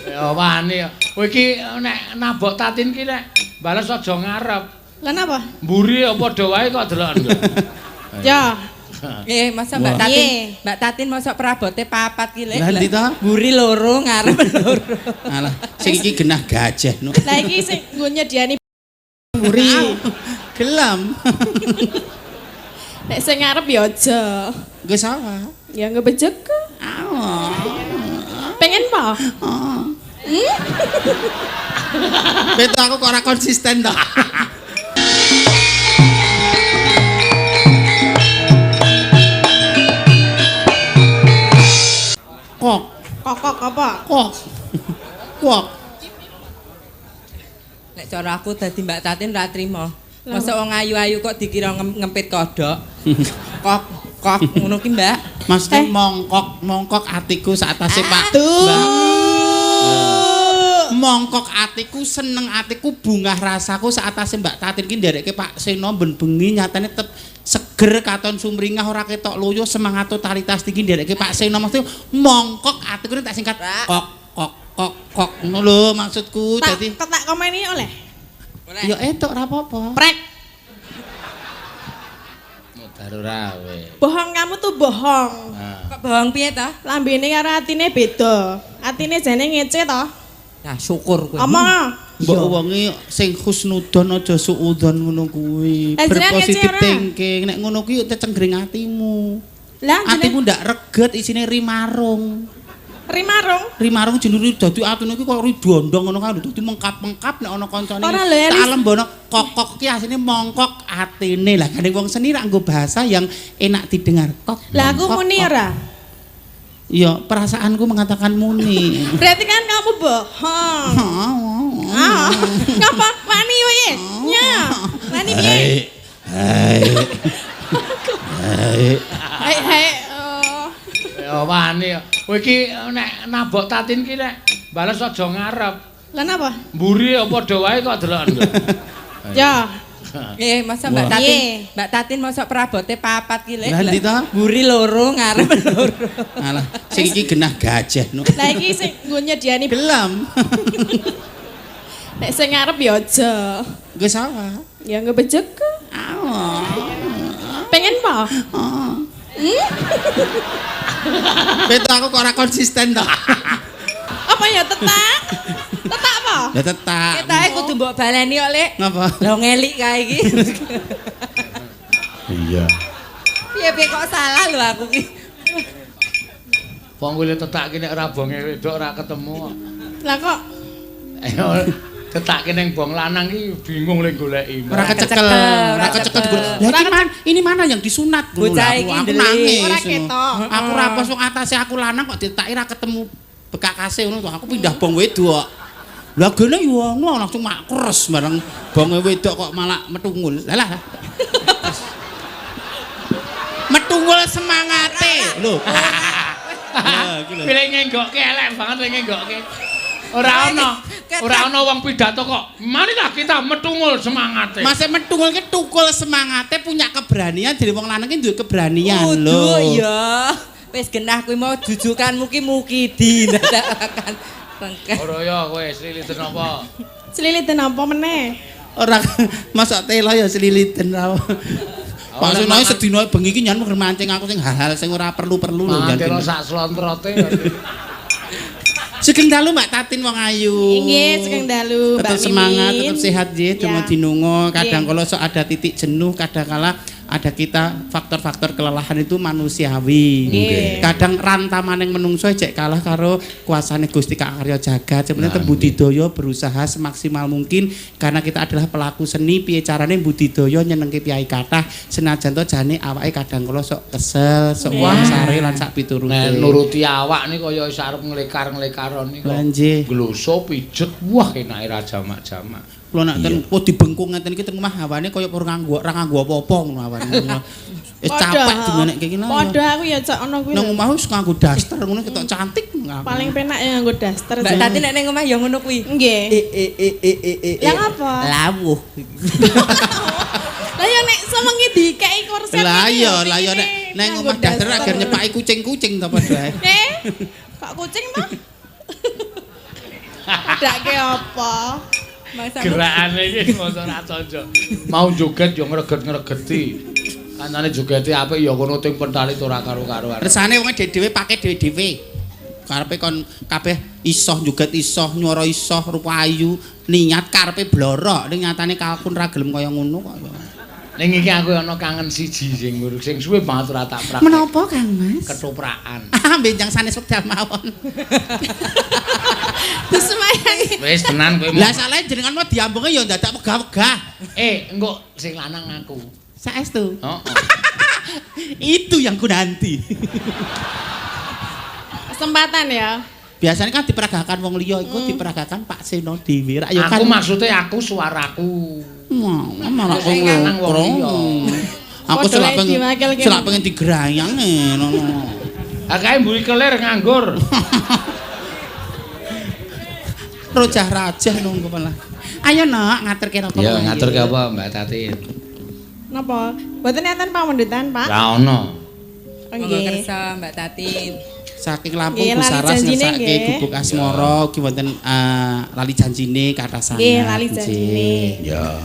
Ya wani. Kowe iki nek nabok Tatin ki nek bales aja ngarep. Lah napa? Mburi ya padha wae kok deloken. Ya. Masa Mbak Tatin, Piye? Mbak Tatin mosok prabote papat ki, Lek. Lah ndi ta? Mburi loro, ngarep loro. Alah, sing iki genah gajah no. Lah iki sing nggo nyediani Mburi. Gelem. Nek sing ngarep ya aja. Nggo sawah. Ya nggo bejek. Aw. Pengen apa? Oh. Beto aku kok ora konsisten to. Kok, Kokok apa? kok. Kok. Nek cara aku dadi Mbak Tatin ora trimo. Mosok wong ayu-ayu kok dikira ngempit kodhok. Kok kok ngono ki, Mbak. Maksudnya mongkok, mongkok atiku saat atase Pak. Tuh. Mbak. Mongkok atiku, seneng atiku, bungah rasaku saat atase Mbak Tatin ki nderekke Pak Seno ben bengi nyatane tetep seger katon sumringah ora ketok loyo semangat totalitas tinggi nderekke Pak Seno. Maksudnya mongkok atiku tak singkat kok kok kok kok ngono lho maksudku. Tak Dadi tak komeni oleh. Oleh. Ya entuk ora apa-apa. Prek. Modar ora kowe. Bohong kamu tuh bohong. Kok bohong piye ta? Lambene karo atine beda. Atine jane ngece to. Nah, syukur kowe. Omong. Mbok wonge sing husnudon aja suudon ngono kuwi. Lah, jenengan ngece Berpositif ora? thinking. Nek ngono kuwi tecenggring atimu. Lah Atimu ndak reget isine rimarung. Rimarung. Rimarung jenenge dadi atine kuwi koyo ridondong ngono kae dadi mengkap-mengkap nek ana kancane. Ora lho, Elis. Tak lembono kokok ki asline mongkok atine. Lah gandeng wong seni rak nggo bahasa yang enak didengar. Kok. Lah aku kok, muni kok. ora? Iya, perasaanku mengatakan muni. Berarti kan kamu bohong. Ah, ngapa? Wani piye? Nya. Wani piye? Hai. Hai. Hai hai. Oh. Ya wani. Kowe iki nek nabok Tatin ki nek bales aja ngarep. Lah napa? Mburi ya padha wae kok deloken. Ya. Masa Mbak Tatin, Piye? Mbak Tatin mosok prabote papat ki, Lek. Lah ndi ta? Mburi loro, ngarep loro. Alah, sing iki genah gajah no. Lah iki sing nggo nyediani Gelem. Nek sing ngarep ya aja. Nggo sawah. Ya nggo bejek. Aw. Pengen apa? Oh. Beto aku kok ora konsisten to. Apa ya tetak? Tetak apa? Lah tetak. Ketoke kudu mbok baleni kok, Lek. Ngapa? Lah ngelik kae iki. Iya. Piye-piye kok salah lho aku ki. Wong kuwi tetak ki nek ora bonge wedok ora ketemu kok. Lah kok Ayo tetake ning bong lanang ki bingung le goleki. Ora kecekel, ora kecekel. Lah iki man, ini mana yang disunat ngono Bocah lho. iki Aku ndelik. nangis. Ora ngono. ketok. Aku ora pas wong atase aku lanang kok ditetaki ra ketemu bekakase ngono to. Aku pindah bong wedok. Lah gene yo ngono langsung makres bareng bonge wedok kok malah metungul. Lah lah. Metungul semangate lho. Lah iki lho. Pilih ngenggokke elek banget le ngenggokke. Ora ana, ora ana wong pidato kok. Marilah kita metungul semangate. Masih metungul ki tukul semangate punya keberanian jadi wong lanang ki duwe keberanian lho. Kudu ya. Wis genah kuwi mau jujukanmu ki mukidi ndadakan rengkeh. Ora ya kowe sliliten apa? sliliten apa meneh? Ora masak telo ya sliliten ra. Pak Sunoe sedina bengi iki nyan mancing aku sing hal-hal sing ora perlu-perlu lho. Mangan telo sak slontrote. Sugeng dalu Mbak Tatin wong ayu. Nggih, sugeng dalu Mbak Tetep semangat, Mimin. tetep sehat nggih, donga Ya. dinunga. Kadang Nggih. kala sok ada titik jenuh, kadang kala ada kita faktor-faktor kelelahan itu manusiawi. Nggih. Kadang rantamaning menungso jek kalah karo kuasane Gusti Kang Arya Jagat. Sebenarnya budidaya berusaha semaksimal mungkin karena kita adalah pelaku seni, piye carane budidaya nyenengke piyai kathah senajan to jane awake kadang kala sok kesel, sok wangsare lan sak piturute. Nek nuruti awak niku kaya wis arep nglekar-nglekaron niku. Lah nggih. Gloso pijet wah enake ra jamak-jamak. Kula nek ten oh dibengkung ngeten iki teng omah hawane kaya ora nganggo ora nganggo apa-apa ngono hawane. Wis capek dingonek iki lho. Padha aku ya cok ono kuwi. Nang omah wis nganggo daster ngono ketok cantik. Paling penak ya nganggo daster. Mbak Tati nek ning omah ya ngono kuwi. Nggih. Lah ngapa? Lawuh. Lah ya nek sewengi dikeki korset. Lah iya, lah iya nek nang omah daster agar nyepaki kucing-kucing to padha ae. Kok kucing to? Padake apa? Gerakane iki mosok ora cocok. Mau joget yo ngreget-ngregeti. Kancane jogete apik ya kono ting pentale ora karo-karuan. Resane wong dhewe pake dhewe-dhewe. Karepe kon kabeh isoh joget isoh, nyuara isoh, rupa ayu, niat karepe blorok. Ning nyatane kalkun ra gelem kaya ngono kok. Ning iki aku ana kangen siji sing sing suwe banget ora tak praktek. Menapa Kang Mas? Ketoprakan. Ah, benjang sanes wekdal mawon. Disemayani. Wis tenan kowe. Lah salahe jenengan mau diambunge ya ndadak wegah-wegah. Engko sing lanang aku. Saestu. Heeh. Itu yang ku nanti. Kesempatan ya. Biasanya kan diperagakan wong liya iku diperagakan Pak Seno dhewe. Rak ya kan. Aku maksudnya aku suaraku. Malah kok ngono. Aku selak pengen digrayange ngono. Ah kae mburi kelir nganggur. Rojah-rajah nunggu malah. Ayo nak ngaturke napa? Ya ngaturke apa Mbak Tatin? Napa? Mboten enten pamundutan, Pak? Ra ono. Monggo kersa Mbak Tatin. Saking Lampung Bu Saras ngersake gubuk asmara ugi wonten lali janjine kathah sanget. Nggih, lali janjine. Ya.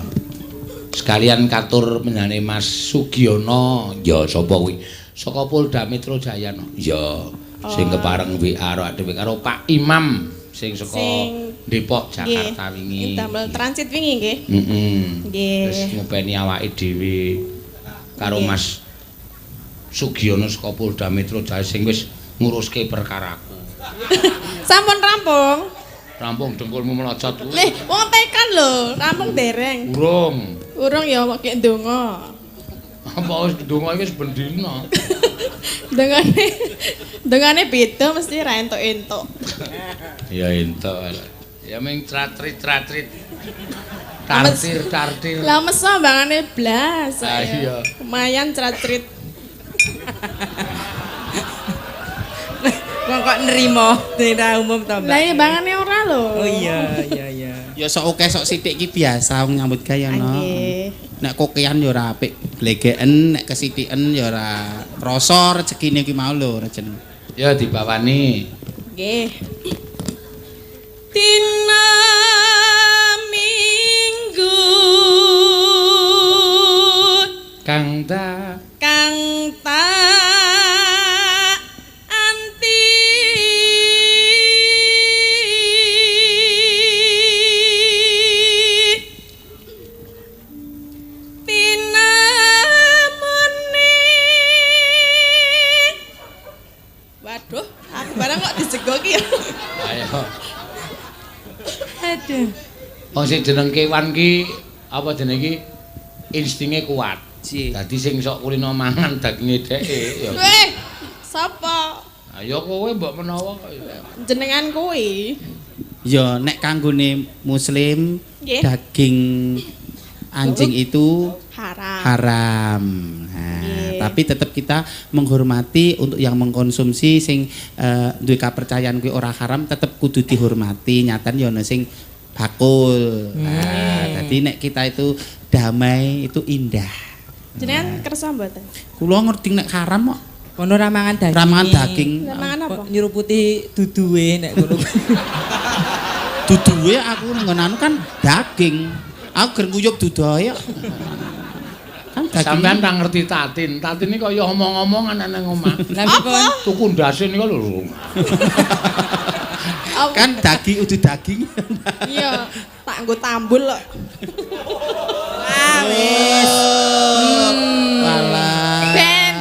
Sekalian katur menjane Mas Sugiono, ya sapa kuwi? Saka Polda Metro Jaya no. Ya, sing kepareng WA dhewe karo Pak Imam sing saka Depok Jakarta wingi. Damel transit wingi nggih. Heeh. Nggih. Wis ngopeni awake dhewe karo Mas Sugiono saka Polda Metro Jaya sing wis nguruske perkaraku. Sampun rampung. Rampung dengkulmu melocot kuwi. Leh, wong tekan lho, rampung dereng. Urung. Urung ya kok ndonga. Apa wis ndonga iki wis bendina. Ndongane beda mesti ra entuk-entuk. Ya entuk. Ya ming tratrit-tratrit. Tartir-tartir. Lah meso bangane blas. Ah iya. Lumayan tratrit. Wong kok nrimo dina umum to, Mbak. Lah iya bangane ora lho. Oh iya, iya iya. Ya sok oke sok sithik iki biasa wong nyambut gawe no. Nggih. Nek kokean ya ora apik, glegeken, nek kesithiken ya ora krasa rezekine ki mau lho jeneng. Ya dibawani. Nggih. Dina Minggu kang ta anti pinamone. Waduh, aku barang kok dijegoki ya. Ayo. Aduh. Wong sing jeneng kewan ki apa jeneng iki instinge kuat. Dadi sing sok kulino mangan daginge dheke ya. Weh, sapa? Ayo kowe mbok menawa kok ya. Jenengan kuwi. Ya nek kanggone muslim nggih, daging anjing itu haram. Haram. Nah, tapi tetap kita menghormati untuk yang mengkonsumsi sing duwe kapercayaan kuwi ora haram tetep kudu dihormati. Nyatane ya ana sing bakul. Nah, dadi nek kita itu damai itu indah. Jenengan kersa mboten? Kula ngerti nek haram kok. Kono ra mangan daging. Ra mangan daging. Ra mangan apa? Nyuruputi duduwe nek kono. Duduwe aku nang anu kan daging. Aku ger nguyup dudoe kok. Kan daging. Sampeyan ra ngerti Tatin. Tatin iki kaya omong-omongan nang omah. Lah pripun? Tuku ndase niku lho. Kan daging udu daging. Iya, tak nggo tambul kok. Ah wis. Walah.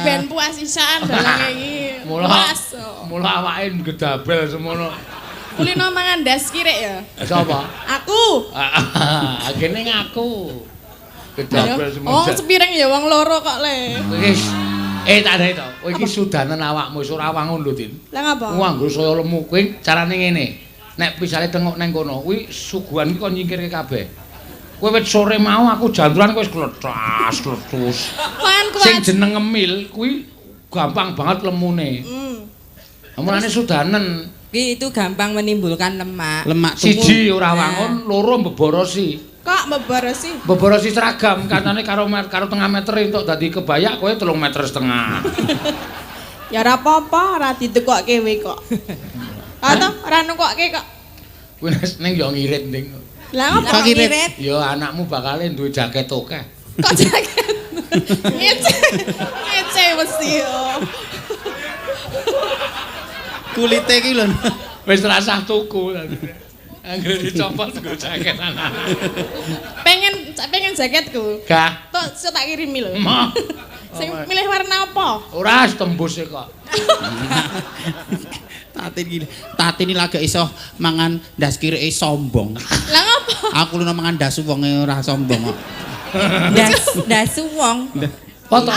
Ben puas isaan dalange iki. Mula awake gedabel semono. Kulino mangan ndas ki rek ya. Sapa? Aku. Agene ngaku. Gedabel semono. Oh, sepiring ya wong loro kok le. Wis. Tak ada to. Kowe iki sudanen awakmu wis ora wangun lho, Tin. Lah ngapa? Wong anggo saya lemu kowe carane ngene. Nek pisale tengok nang kono kuwi suguhan iki kon nyingkirke kabeh. Kowe wit sore mau aku janturan kowe wis kletas, kletus. Sing jeneng ngemil kuwi gampang banget lemune. Mulane sudanen. Ki itu gampang menimbulkan lemak. Lemak siji ora wangun, loro mbeborosi. Kok mbeborosi? Mbeborosi seragam katane karo tengah meter entuk dadi kebayak kowe 3,5 meter. Ya ora apa-apa, ora ditekokke we kok. Atau ora nukokke kok. Kuwi ning yo ngirit ning. Lah Kok ngapa? ngirit? Ya anakmu bakale duwe jaket akeh. Kok jaket? Ngece. Ngece mesti yo. Kulite iki lho. Wis rasah tuku. Anggere dicopot nggo jaket anak. Pengen pengen jaketku. Gah. Tok iso tak kirimi lho. Emoh. Sing milih warna apa? Ora tembus e kok. Tatin iki. Tatin iki lagi iso mangan ndas kirike sombong. Lah ngapa? Aku lho mangan ndas wonge ora sombong kok. Ndas wong. Foto.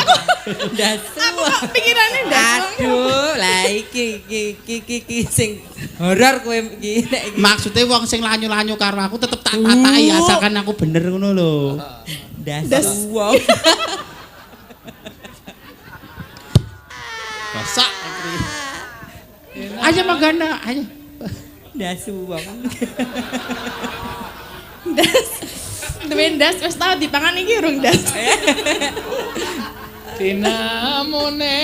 Ndas Aku wong. kok pikirane ndas wong. Aduh, lah iki iki iki iki sing horor kowe iki nek iki. Maksudnya wong sing lanyu-lanyu karo aku tetep tak tatai asalkan aku bener ngono lho. Ndas wong. Basak. Ayo manggana, ayo. Ndas wong. Ndas. Duwe ndas wis tau dipangan iki urung ndas. Dinamune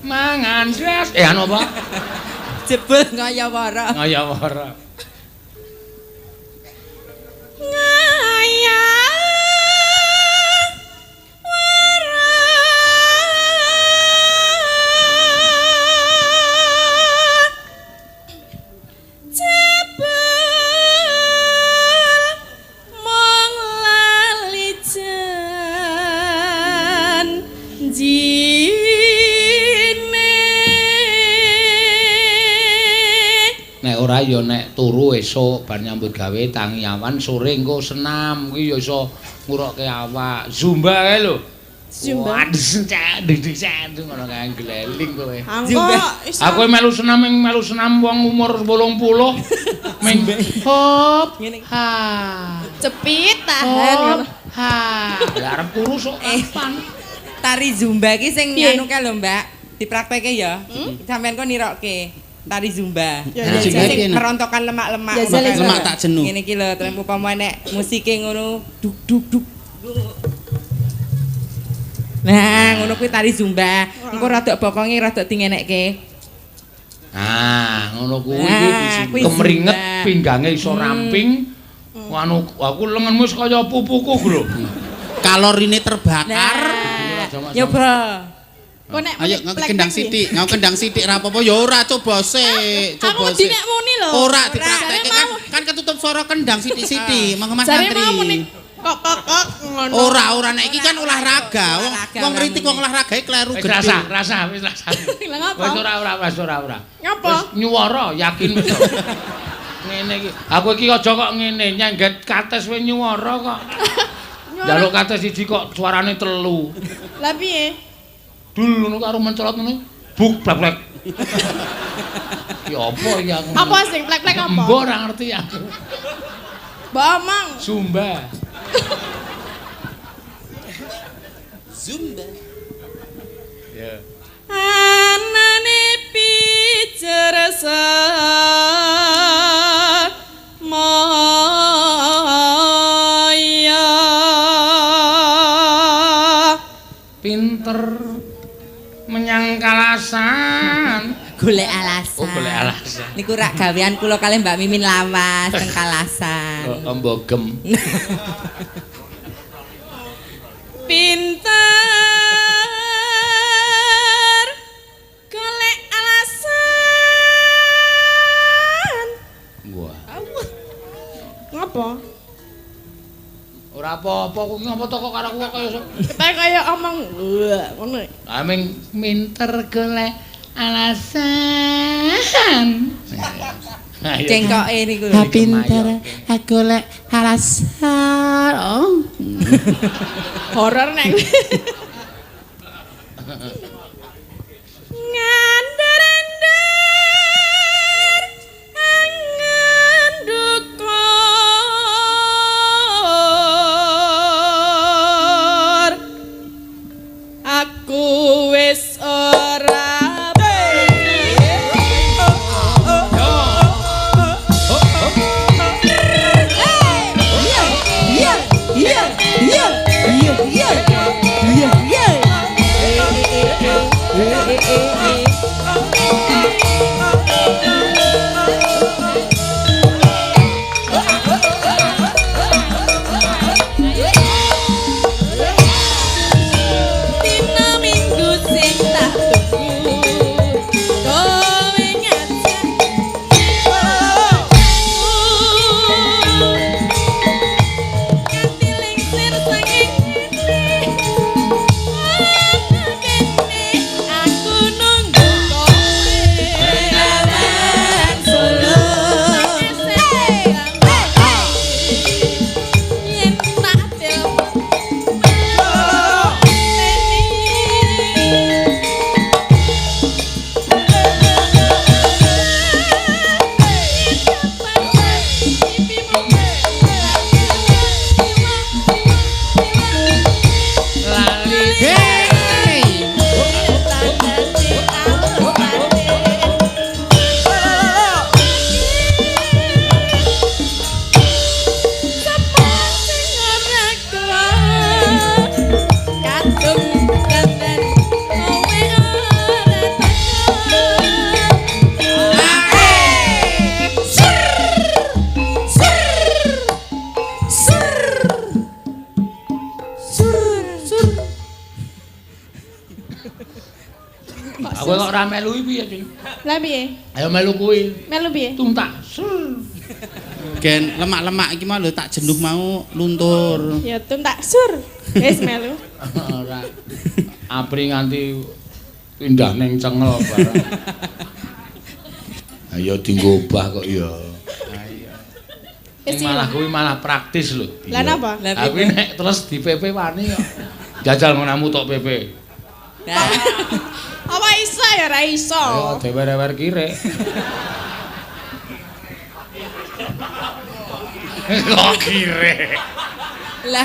mangan ndas. Eh anu apa? Jebul kaya wara. Kaya wara. Ngaya wara. Jebul mung lali janjine. Nek ora ya nek turu esuk bar nyambut gawe tangi awan sore engko senam kuwi ya iso ngurokke awak. Zumba kae lho. Zumba. Ngono kae gleling kowe. Angko iso. Aku melu senam ing melu senam wong umur 80. Ming hop ha. Cepit tahan ngono. Ha. Lah arep kurus kok kapan? Tari Zumba iki sing Piye? anu kae lho, Mbak. Dipraktekke ya. Sampeyan kok nirokke tari Zumba. Ya, ya, Sing ya. Piye, Nak? merontokkan lemak-lemak. Ya, jale, Lemak tak jenuh. Ngene iki lho, terus upama nek musike ngono duk duk duk. Nah, ngono kuwi tari Zumba. Engko rada bokonge rada dingenekke. Nah, ngono kuwi Nah, kuwi kemringet Zumba. pinggange iso ramping. Anu aku lengenmu wis kaya pupuku, Bro. Kalorine terbakar. Nah, nyoba. Kok nek Ayo muni nganggo plek-plek kendang piye? sithik, nganggo kendang sithik ra apa-apa ya ora coba sik, Aku coba wedi sik. nek muni lho. Ora dipraktekke Jare kan mau. kan ketutup suara kendang sithik-sithik, monggo Mas Jare Santri. mau muni kok kok kok ngono. Ora ora nek iki kan olahraga. Wong Olahraga, wong ora ngritik wong muni. olahragae kleru Wis gedhe. rasah, rasah, wis rasah. Lah ngapa? Wis ora ora wis ora ora. Ngapa? Wis nyuwara yakin wis. Ngene iki. Aku iki aja kok ngene, nyengget kates wis nyuwara kok. Njaluk kates siji kok suarane telu. Lah piye? Dul ngono karo mencolot ngono. Buk blek-blek. Ya apa iki aku? Apa sing plek-plek apa? Mbok ora ngerti aku. Mbok omong. Zumba. Zumba. Ya. Anane pijer maya. Pinter menyangkalasan. Golek alasan. Oh, golek alasan. Niku rak gawean kula kalih Mbak Mimin lawas teng kalasan. Oh, mbogem. Pinter golek alasan. Wah. Ngapa? Ora apa-apa kuwi ngapa to kok karo aku kok kaya Kita kaya omong wah, ngono. Aming minter golek alasan. Ayo. Cengkoke niku lho. Pinter aku lek alasan. Oh. Horor nek kuwi. Ngandar-andar angen dukur. Aku wis ora Iya, iya, iya, iya, iya, iya, iya. ora melu piye, Cing? Lah piye? Ayo melu kuwi. Melu piye? Tuntak. Sur. Gen lemak-lemak iki mau lho tak jenuh mau luntur. Ya tuntak sur. Wis melu. Ora. Apri nganti pindah ning cengel barang. Ayo dienggo obah kok ya. Ayo. Malah kuwi malah praktis lho. Lah napa? Lah kuwi nek terus di PP wani kok. Jajal ngonamu tok PP. Apa iso ya ora iso. Ayo dewer-dewer kirek. Kok kirek. Lah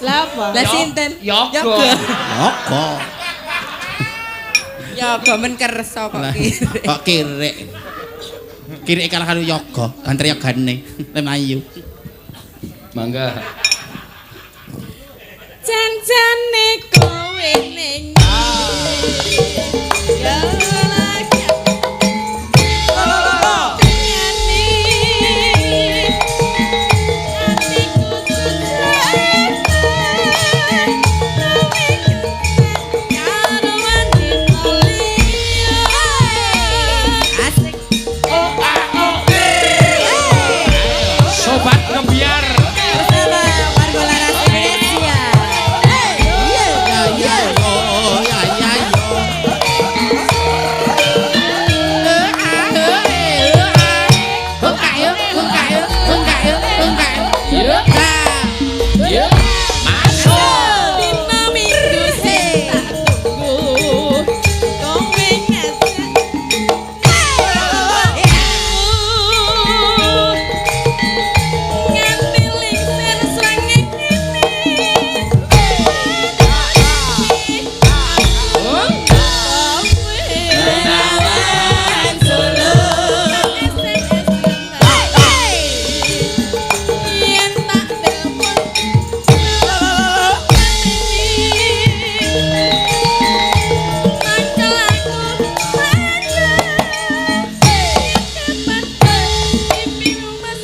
lah apa? Lah sinten? Yoga. Yoga. Yoga men kersa kok kirek. Kok kirek. Kirek kalah karo yoga, banter yogane. Le mlayu. Mangga. Jan-jane kowe ning Sobat Kebiar bersama warga Laras Indonesia. Ya ya ya ya. Dina minggu sing tak tunggu, kowe ngajak nganti lingsir srengenge Bengawan Solo. Yen tak telepon mangkel aku kapan mimpimu mas.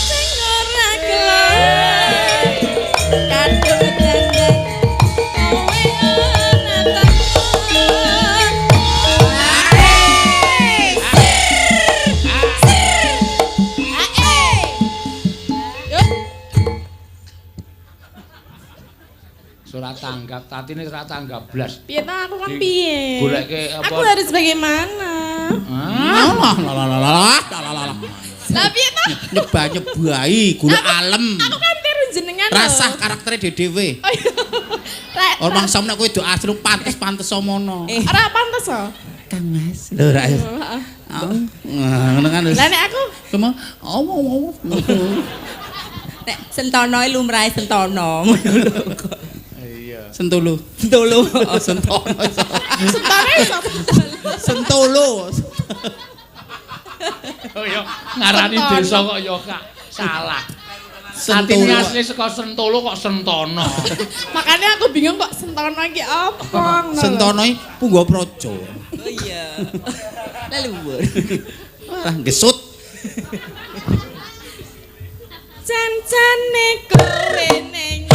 Sing ora gelem Kadung dandan. kowe ora takon. Surat tanggap, tatine surat tanggap blas. Piye ta aku kan piye? Goleke apa? Aku harus bagaimana? Ah, Lah lah lah lah lah lah lah lah. Lah piye ta? Nyeba-nyebai gula alem. Aku kan tiru jenengan lho. Rasah karaktere dhewe. Oh iya. Ora mangsa nek kowe do asli pantes-pantes mono. Ora pantes oh. Kang Mas. Lho ora. Heeh. Ngono kan wis. Lah nek aku Cuma oh oh. Nek Sentono iki lumrahe Sentono ngono lho kok. Iya. Sentulu. Sentolo. Sentono. Sentone iso. Sentolo. Oh ya, ngarani desa kok ya Kak. Salah. Tatine Sentolo. asli saka Sentolo kok Sentono. Makanya aku bingung kok Sentono iki apa ngono lho. Sentono iki Punggawa Praja. Oh iya. Leluhur. Wah, gesut. Jan-jane kowe ning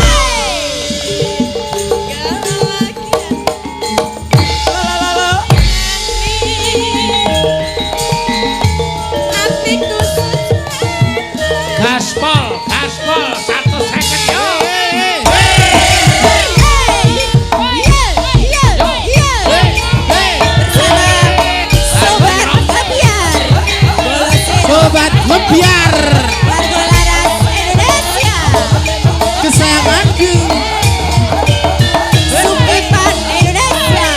Gaspol, gaspol 150 yo. Sobat Kebiar. Sobat Kebiar. Warga Laras Indonesia. Kesayanganku. Supipan Indonesia.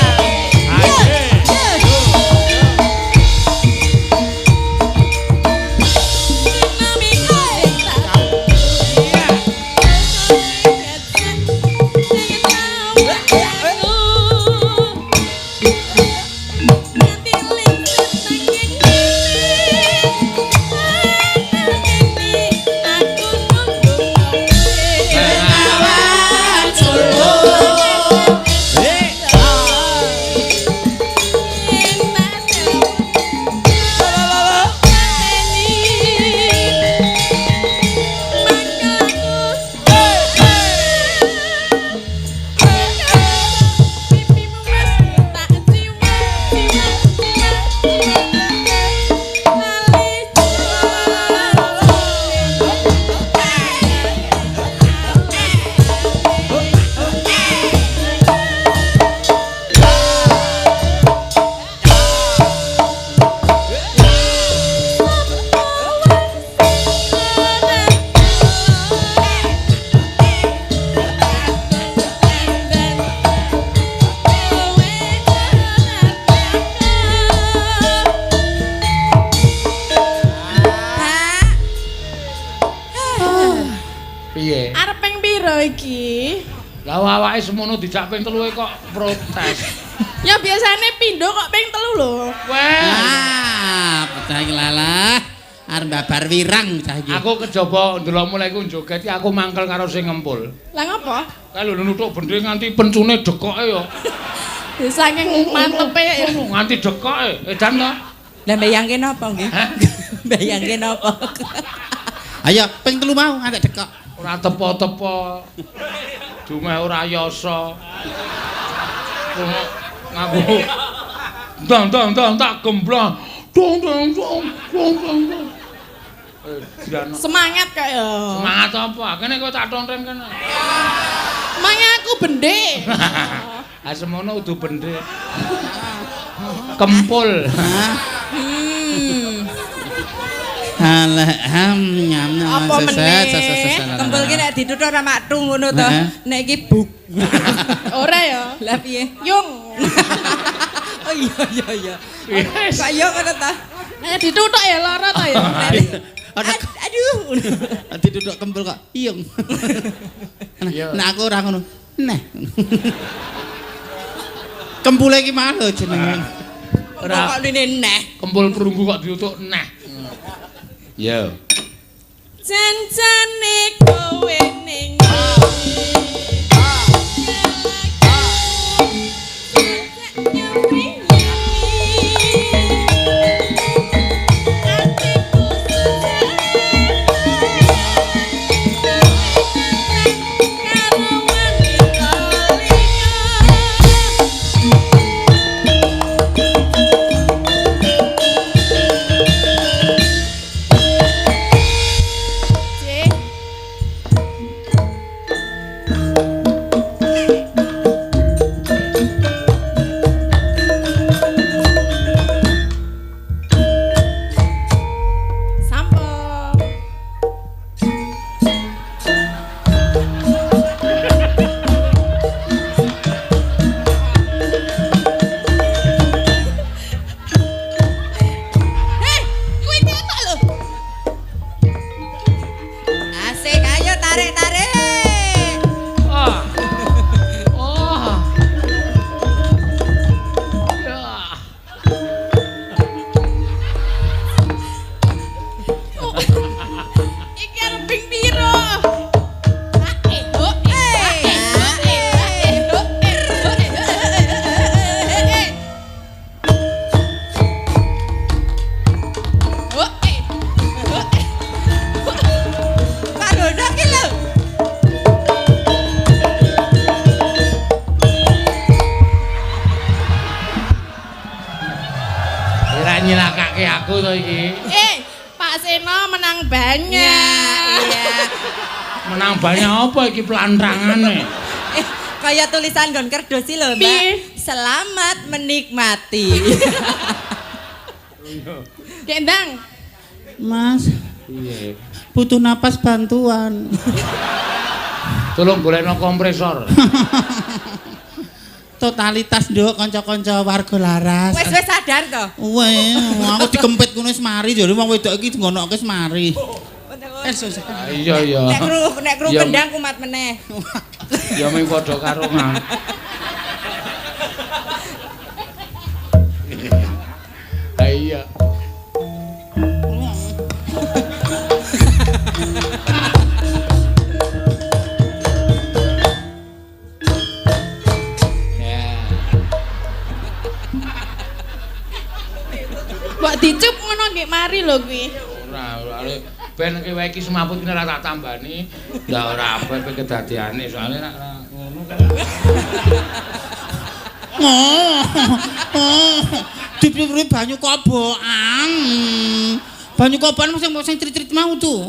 Thank you. Piye? Arep ping pira iki? Lah awake semono dijak ping telu kok protes. Ya biasane pindho kok ping telu lho. Weh. Ah, pecah iki lalah. Arep babar wirang cah iki. Aku kejaba ndelok mulai ku joget iki aku mangkel karo sing ngempul. Lah ngopo? Kae lho nuthuk bendhe nganti pencune dekoke ya. Saking mantepe ya. Nganti dekoke. Edan to? Lah mbayangke napa nggih? Hah? Mbayangke napa? Ayo ping telu mau nganti dekok. Ora tepo-tepo. Dumeh ora yasa. Ngaku. Ndang ndang ndang tak gemblang. Dong dong dong dong dong. Semangat kok ya. Semangat apa? Kene kowe tak tontren kene. Mange aku bendhe. Ha semono udu bendhe. Kempul. Alah, nyam nyam. Apa meneh? Kempul ki nek dituthuk ora maktung ngono to. Nek iki buk. Ora ya. Lah piye? Yung. Oh iya iya iya. Yes. Kok iya ngono ta? Nek dituthuk ya lara ta ya. Aduh. Dituthuk kempul kok. Iyung. Nek aku ora ngono. Neh. Kempule iki mah lho jenenge. Ora kok ngene neh. Kempul perunggu kok dituthuk neh. Yo. Jancane kowe ning Nyilakake aku to iki. Pak Seno menang banyak. Iya. Menang banyak apa iki plantangane? Kaya tulisan nggon kerdus iki lho, Mbak. Selamat menikmati. Gendang. Mas. Piye? Butuh napas bantuan. Tolong golekno kompresor. Totalitas nduk kanca-kanca warga Laras. Wis wis sadar to? Weh, aku dikempit ngono wis mari jare wong wedok iki ngonoke wis mari. Iya iya. Nek kru kendang kumat meneh. Ya mung padha karo ngah. Iya. Mbok dicup ngono nggih mari lho kuwi. Ora, ora ben kowe iki semaput ki ora tak tambani. Lah ora apa kedadiane soalé nek ngono kan. Oh. Dipipuri banyu kobokan. Banyu kobokan sing sing crit-crit mau tuh.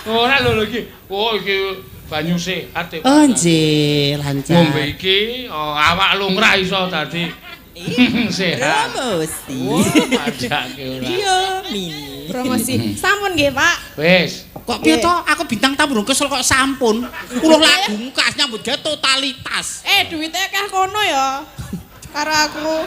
Ora lho iki. Oh iki banyu sehat. Oh nggih, lancar. Ngombe iki awak lungrah iso dadi sehat. Promosi. Padake ora. Iya, mini. Promosi. Sampun nggih, Pak. Wis. Kok piye to? Aku bintang tamu rung kesel kok sampun. Kula lagu kas nyambut gawe totalitas. Duwite akeh kono ya. Karo aku.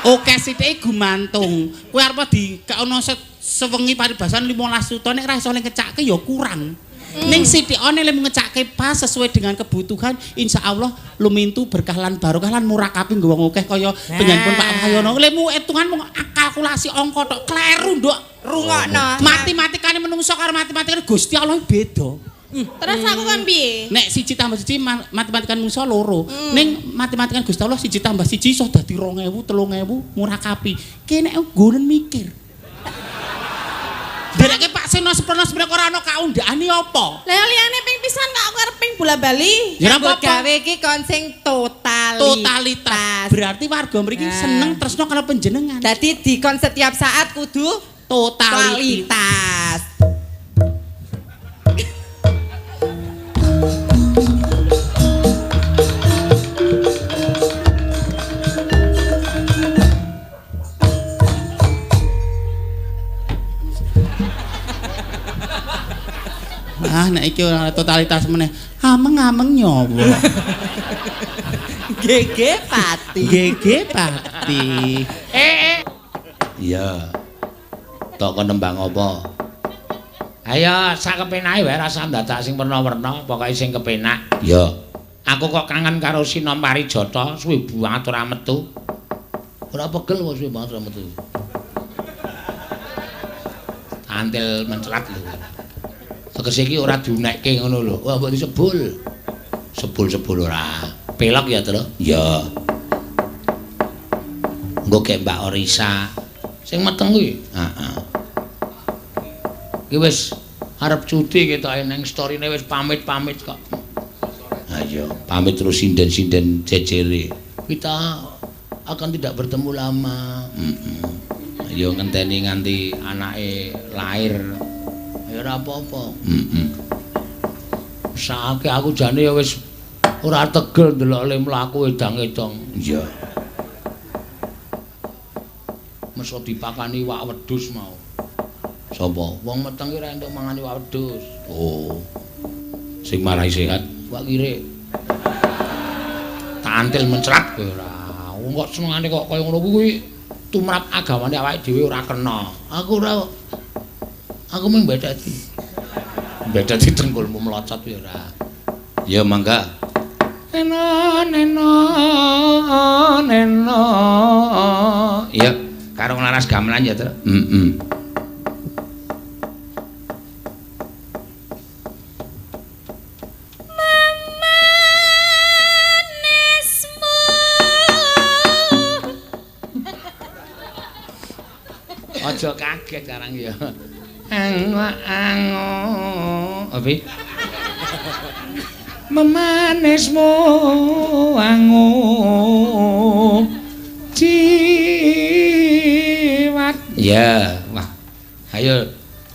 Oke sithik gumantung. Kowe arep dikekono sewengi paribasan 15 juta nek ra iso ngecake ya kurang. Ning sithikane lek ngecake pas sesuai dengan kebutuhan, insyaallah lumintu berkah lan barokah lan murakabi nggo wong akeh kaya panjenenganipun Pak Wahyono. Lemu hitungan mung kalkulasi angka tok kleru, Nduk. Rungokno. Matematikane menungso karo matematikane Gusti Allah beda. Terus aku kan piye? Nek 1 tambah 1 matematikane menungso loro. Ning matematikane Gusti Allah 1 tambah 1 iso dadi 2000, 3000 murakabi. Kene nek nggonen mikir. Dereke Pak Seno seprono seprene ora ana kaundhakane apa? Lah liyane ping pisan kok aku arep ping bola-bali. Ya Nyambut apa-apa. gawe iki kon sing totalitas. Totalitas. Berarti warga mriki seneng tresno karo panjenengan. Dadi dikon setiap saat kudu Totalitas. totalitas. Ah nek iki ora totalitas meneh. Ameng-ameng nyawa. GG pati. GG pati. Iya. Tok kon nembang apa? Ayo sak kepenake wae rasa ndadak sing werna-werna, pokoke sing kepenak. Iya. Aku kok kangen karo Sinom Parijata, suwe banget ora metu. Ora pegel kok suwe banget ora metu. Antil mencelat lho. Tegese iki ora diunekke ngono lho. Wah, mbok disebul. Sebul-sebul ora. Pelok ya, Tru? Iya. Engko gek Mbak Orisa sing meteng kuwi. Heeh. Iki wis arep cuti ketoke ning storine wis pamit-pamit kok. Ayo, pamit terus sinden-sinden jejere. Kita akan tidak bertemu lama. Heeh. Ayo ngenteni nganti anake lahir. Ya ora apa-apa. Heeh. Sakake aku jane ya wis ora tegel ndelok le mlaku edang-edong. Iya. Meso dipakani iwak wedhus mau. Sapa? Wong meteng ki ora entuk mangan iwak wedhus. Oh. Sing marai sehat, wak kirik. Tantil mencrat kowe ora. Wong kok senengane kok kaya ngono kuwi tumrap agamane awake dhewe ora kena. Aku ora. Aku mung mbedheti. Mbedheti dengkulmu melocot ya ora. Ya mangga. Neno neno neno. Ya, karo nglaras gamelan ya, Tru. Heeh. Memanismu. Aja kaget karang ya. Angu angu. Apa? Memanismu angu jiwat. Ya, wah. Ayo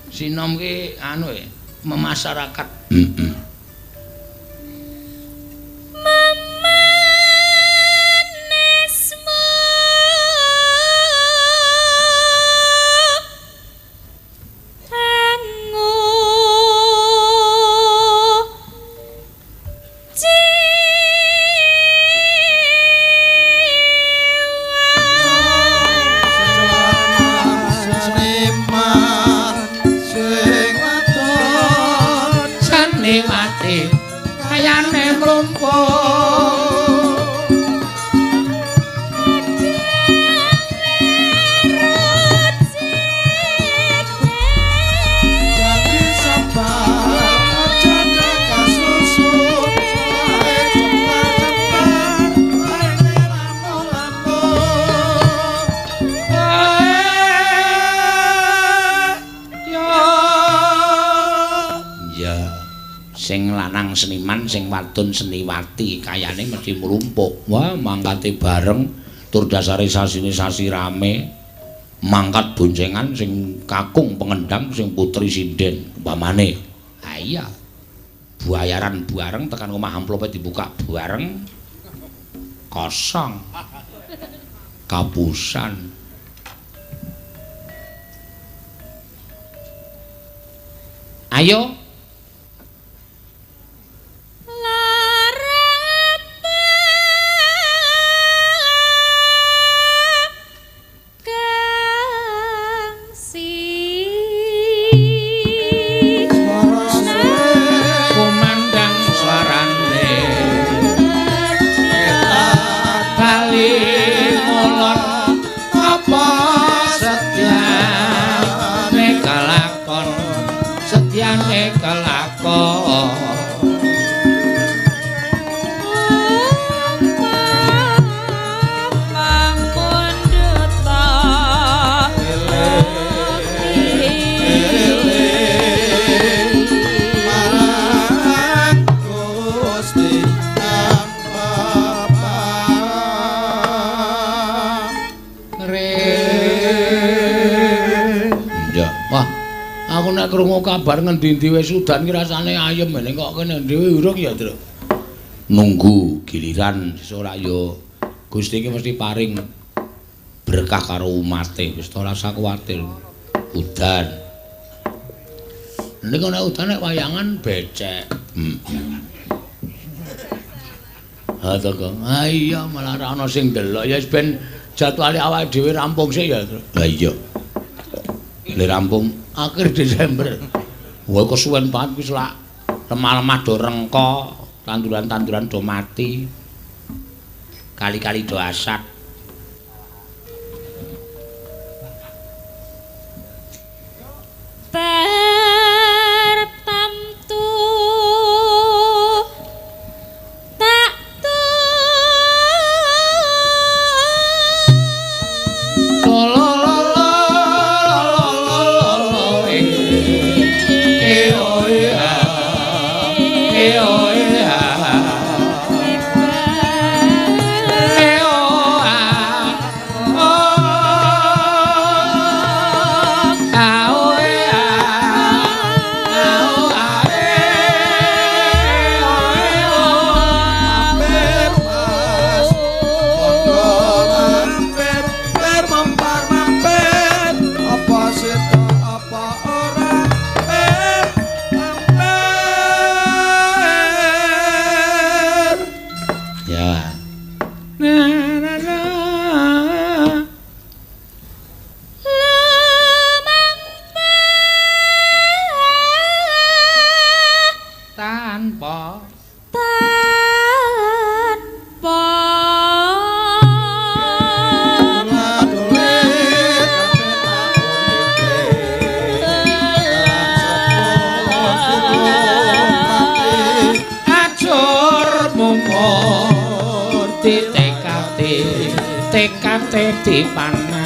Sinom ki anu ya, memasyarakat. Heeh. Memanismu angu Seniman sing wadon Seniwati kayane mlumpuk. dadi sebab aja kasusu ae cepet-cepet ae lamu-lamu. Ya. Sing lanang seniman, sing wadon seniwati, kayane mesti mlumpuk. Wah, mangkate bareng tur dasare sasine sasi rame. Mangkat boncengan sing kakung pengendang, sing putri sinden umpamane. Ha iya. Bayaran bareng tekan omah amplope dibuka bareng. Kosong. Kapusan. Ayo. Lara apa kang sira lakon setyane kelakon. Aku nek krungu kabar ngendi-endi wis udan ki rasane ayem ngene kok kene dhewe urung ya, Truk. Nunggu giliran sesuk ora ya Gusti iki mesti paring berkah karo umate, wis ora usah kuwatir. Udan. Nek nek udan nek wayangan becek. Ha to, Kang. Ha iya malah ora ana sing ndelok ya wis ben jadwale awake dhewe rampung sik ya, Truk. Ha iya. Le rampung akhir Desember. Wah kesuwen banget wis lak lemah-lemah do rengka, tanduran-tanduran do mati. Kali-kali do asat. Tertamtu tak Tanpa ajur mumur ditekate tekate dipanah.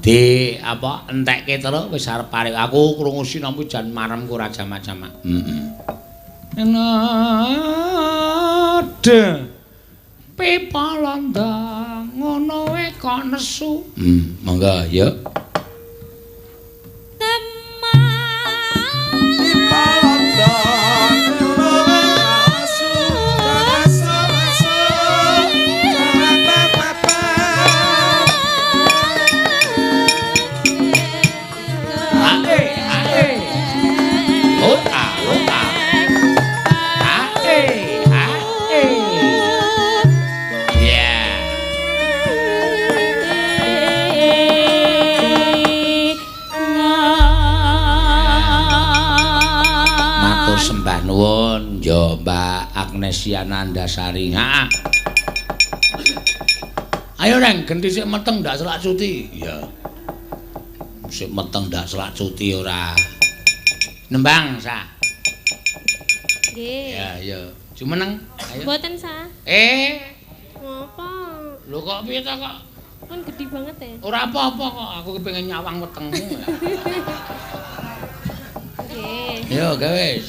Di apa entekke terus wis arep arep aku krungu sinampu jan maremku ora jamak-jamak. Heeh. Nade pipa londo ngono wae kok nesu. Monggo ya. Nuwun ya Mbak Agnesia Nandasari. Heeh. Ayo Reng, genti sik meteng ndak selak cuti. Iya. Sik meteng ndak selak cuti ora. Nembang sa. Nggih. Ya ya. Jumeneng. Ayo. Mboten sa. Ngopo? Lho kok piye ta kok? Pun gedhi banget ya. Ora apa-apa kok, aku kepengin nyawang wetengmu. Yo gawe wis.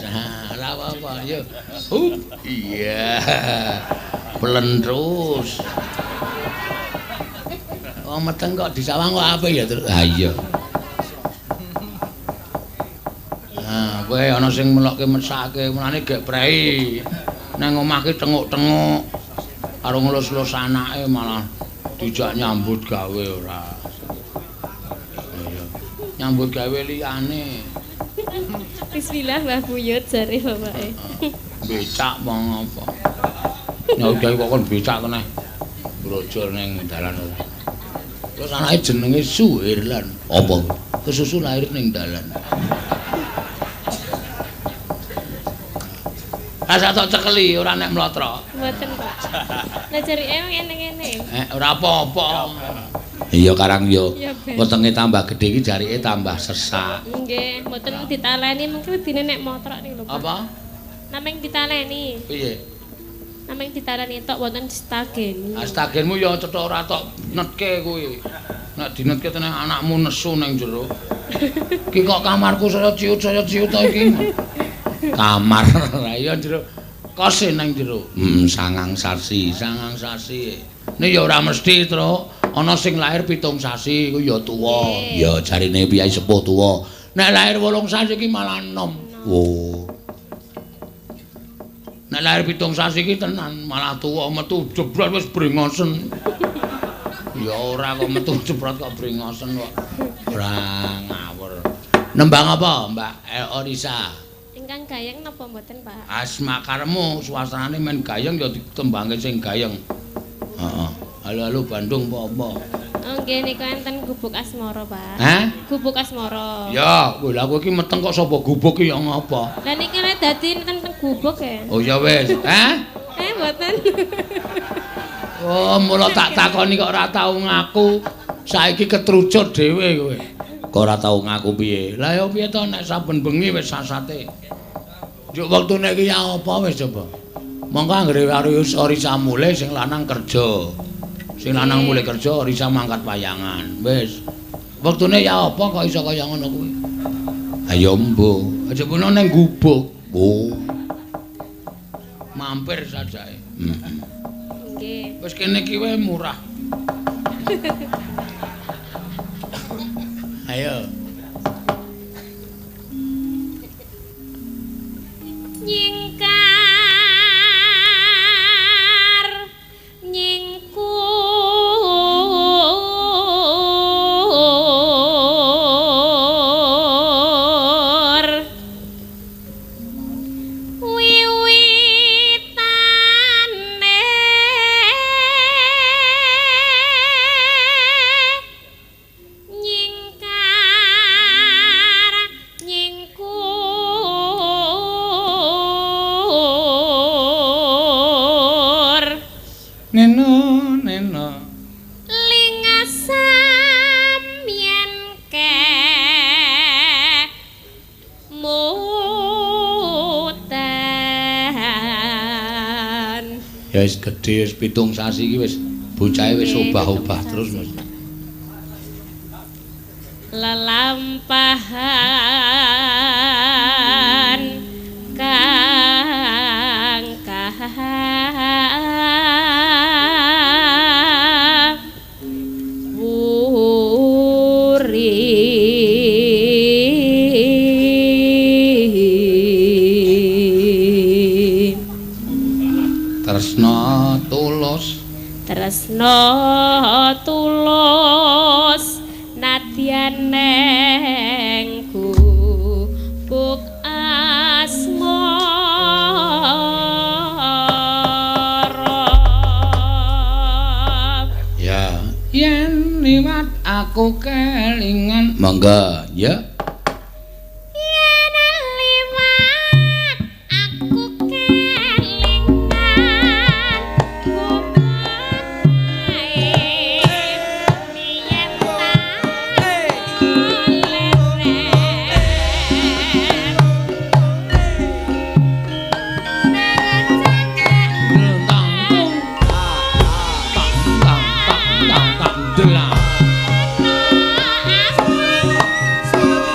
Ora apa-apa, yo. Hup. Iya. Plentrus. Wong meteng kok disawang kok apik ya, Truk. Ha iya. Nah, kowe ana sing melokke mesake, mulane gek prei. Nang omah ki tenguk-tenguk karo ngelus-elus anake malah dijak nyambut gawe ora. Iya. Nyambut gawe liyane. Bismillah Mbah Buyut jare bapake. Becak wong apa. Nyai kok kon becak to neh. Brojol ning dalan ora. Terus anake jenenge Suherlan. Apa? Kesusu lahir ning dalan. Asa tok cekeli ora nek mlotro. Mboten, Pak. Lah jarike ngene-ngene. Ora apa-apa. Iya karang yo. Wetenge tambah gedhe iki jarike tambah sesak. Nggih, mboten ditaleni mungkin wedine nek motrok niku lho, Pak. Apa? Nameng ditaleni. Piye? Nameng ditaleni tok wonten stageni. Ah stagenmu ya cetha ora tok netke kuwi. Nek dinetke tenan anakmu nesu ning jero. Ki kok kamarku saya ciut to iki. Kamar lah iya jero. Kose nang jero. Sangang sasi, sangang sasi. Ini ya ora mesti, Truk. Ana sing lahir 7 sasi iku ya tuwa. Ya jarine piyai sepuh tuwa. Nek lahir 8 sasi iki malah enom. Oh. Nek lahir 7 sasi iki tenan malah tuwa metu jebrot wis brengosen. Ya ora kok metu jebrot kok brengosen kok. Ora ngawur. Nembang apa, Mbak Orisa? Ingkang gayeng napa mboten, Pak? Asma karemu suasanane men gayeng ya ditembangke sing gayeng. Heeh. Halo-halo Bandung apa-apa? Oh nggih niku enten Gubuk Asmara, Pak. Hah? Gubuk Asmara. Ya, lha aku iki meteng kok sapa gubuk iki ya ngapa? Lah niki lek dadi enten teng gubuk ya. Oh ya wis. Hah? Mboten. Oh, mula tak takoni kok ora tau ngaku. Saiki ketrucut dhewe kowe. Kok ora tau ngaku piye? Lah ya piye to nek saben bengi wis sasate. Njuk wektune iki ya apa wis coba. Monggo anggere Orisa mulih sing lanang kerja. Sing lanang mulih kerja Orisa mangkat wayangan. Wis. Wektune ya apa kok iso kaya ngono kuwi? Ayo mbuh, aja puno ning gubuk. Oh. Mampir sajae. Nggih. Wis kene iki wae murah. Ayo. Nyingkar nyingkur wiwitane nyingkar nyingkur Neno neno lingasam yen ke mutan. Ya wis gedhe wis 7 sasi iki wis bocahe wis obah-obah terus Mas. Lelampahan kang wuri. Tresna tulus, tresna tulus nadyan neng gubuk asmara. Ya, yen liwat aku kelingan. Monggo, ya. Yen liwat aku kelingan gubuk ae yen tak leren Tang tang tang tang tang delang. Aku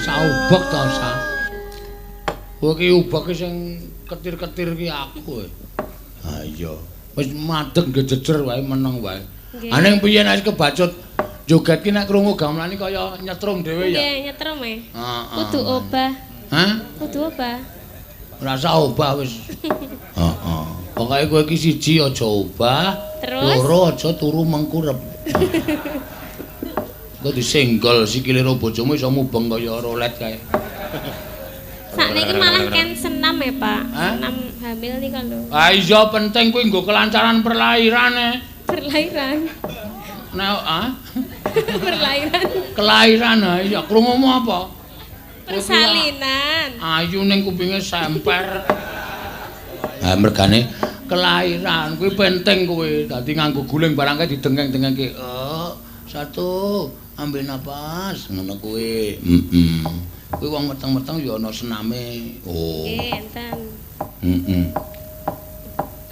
Rasa ubek to, Sa. Kowe iki ubeke sing ketir-ketir ki aku. Ha iya. Wis madeg ngejejer wae meneng wae. Nggih. Ning piye nek kebacut joget ki nek krungu gamelan iki kaya nyetrum dhewe ya. Nggih, nyetrum e. Heeh. Kudu obah. Hah? Kudu obah. Rasa obah wis. Heeh. Pokoke kowe iki siji aja obah, Terus? loro aja turu mengkurep. Engko disenggol sikile ro bojomu iso mubeng kaya rolet kae. Sakniki malah ken senam ya, Pak. Hah? Senam hamil nika lho. Ah iya penting kuwi nggo kelancaran perlahiran e. Perlahiran. Nek ah Perlahiran. kelahiran ha iya krungumu apa? Persalinan. Ayu ning kupinge semper. Ha mergane kelahiran kuwi penting kuwi. Dadi nganggo guling barang kae didengeng-dengengke. Oh, satu ambil napas ngono kuwi. Heeh. Kuwi wong meteng-meteng ya ana sename. Oh. Nggih, enten. Heeh.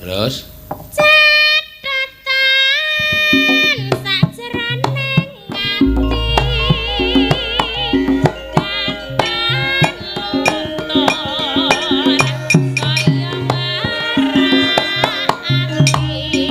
Terus Catatan sajroning ati dandan luntur kaya marak ati aku kowe dadi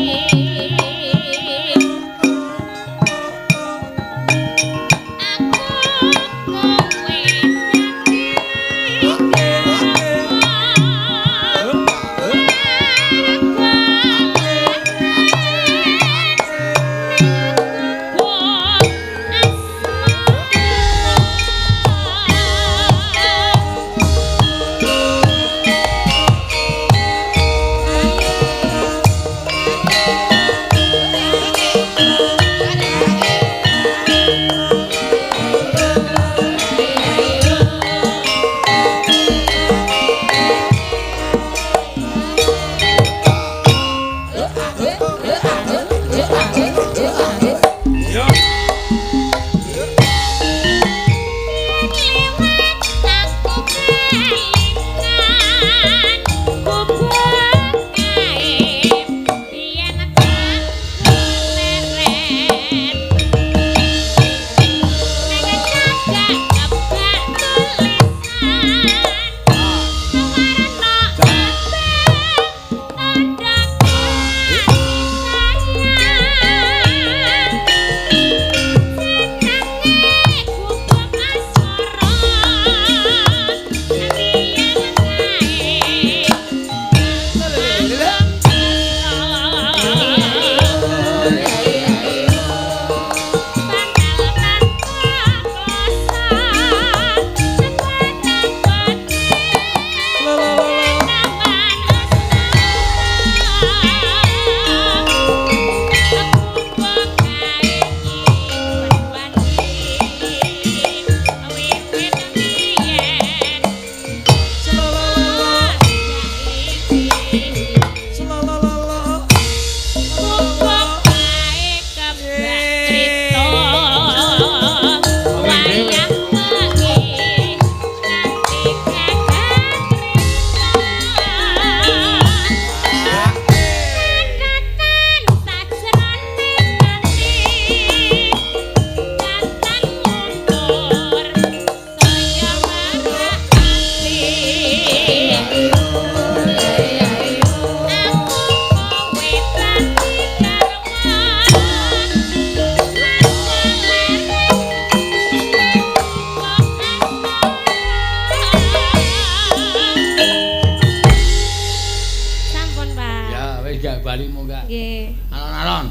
Sampun, Pak. Ya wis gak bali munggah. Nggih. Alon-alon.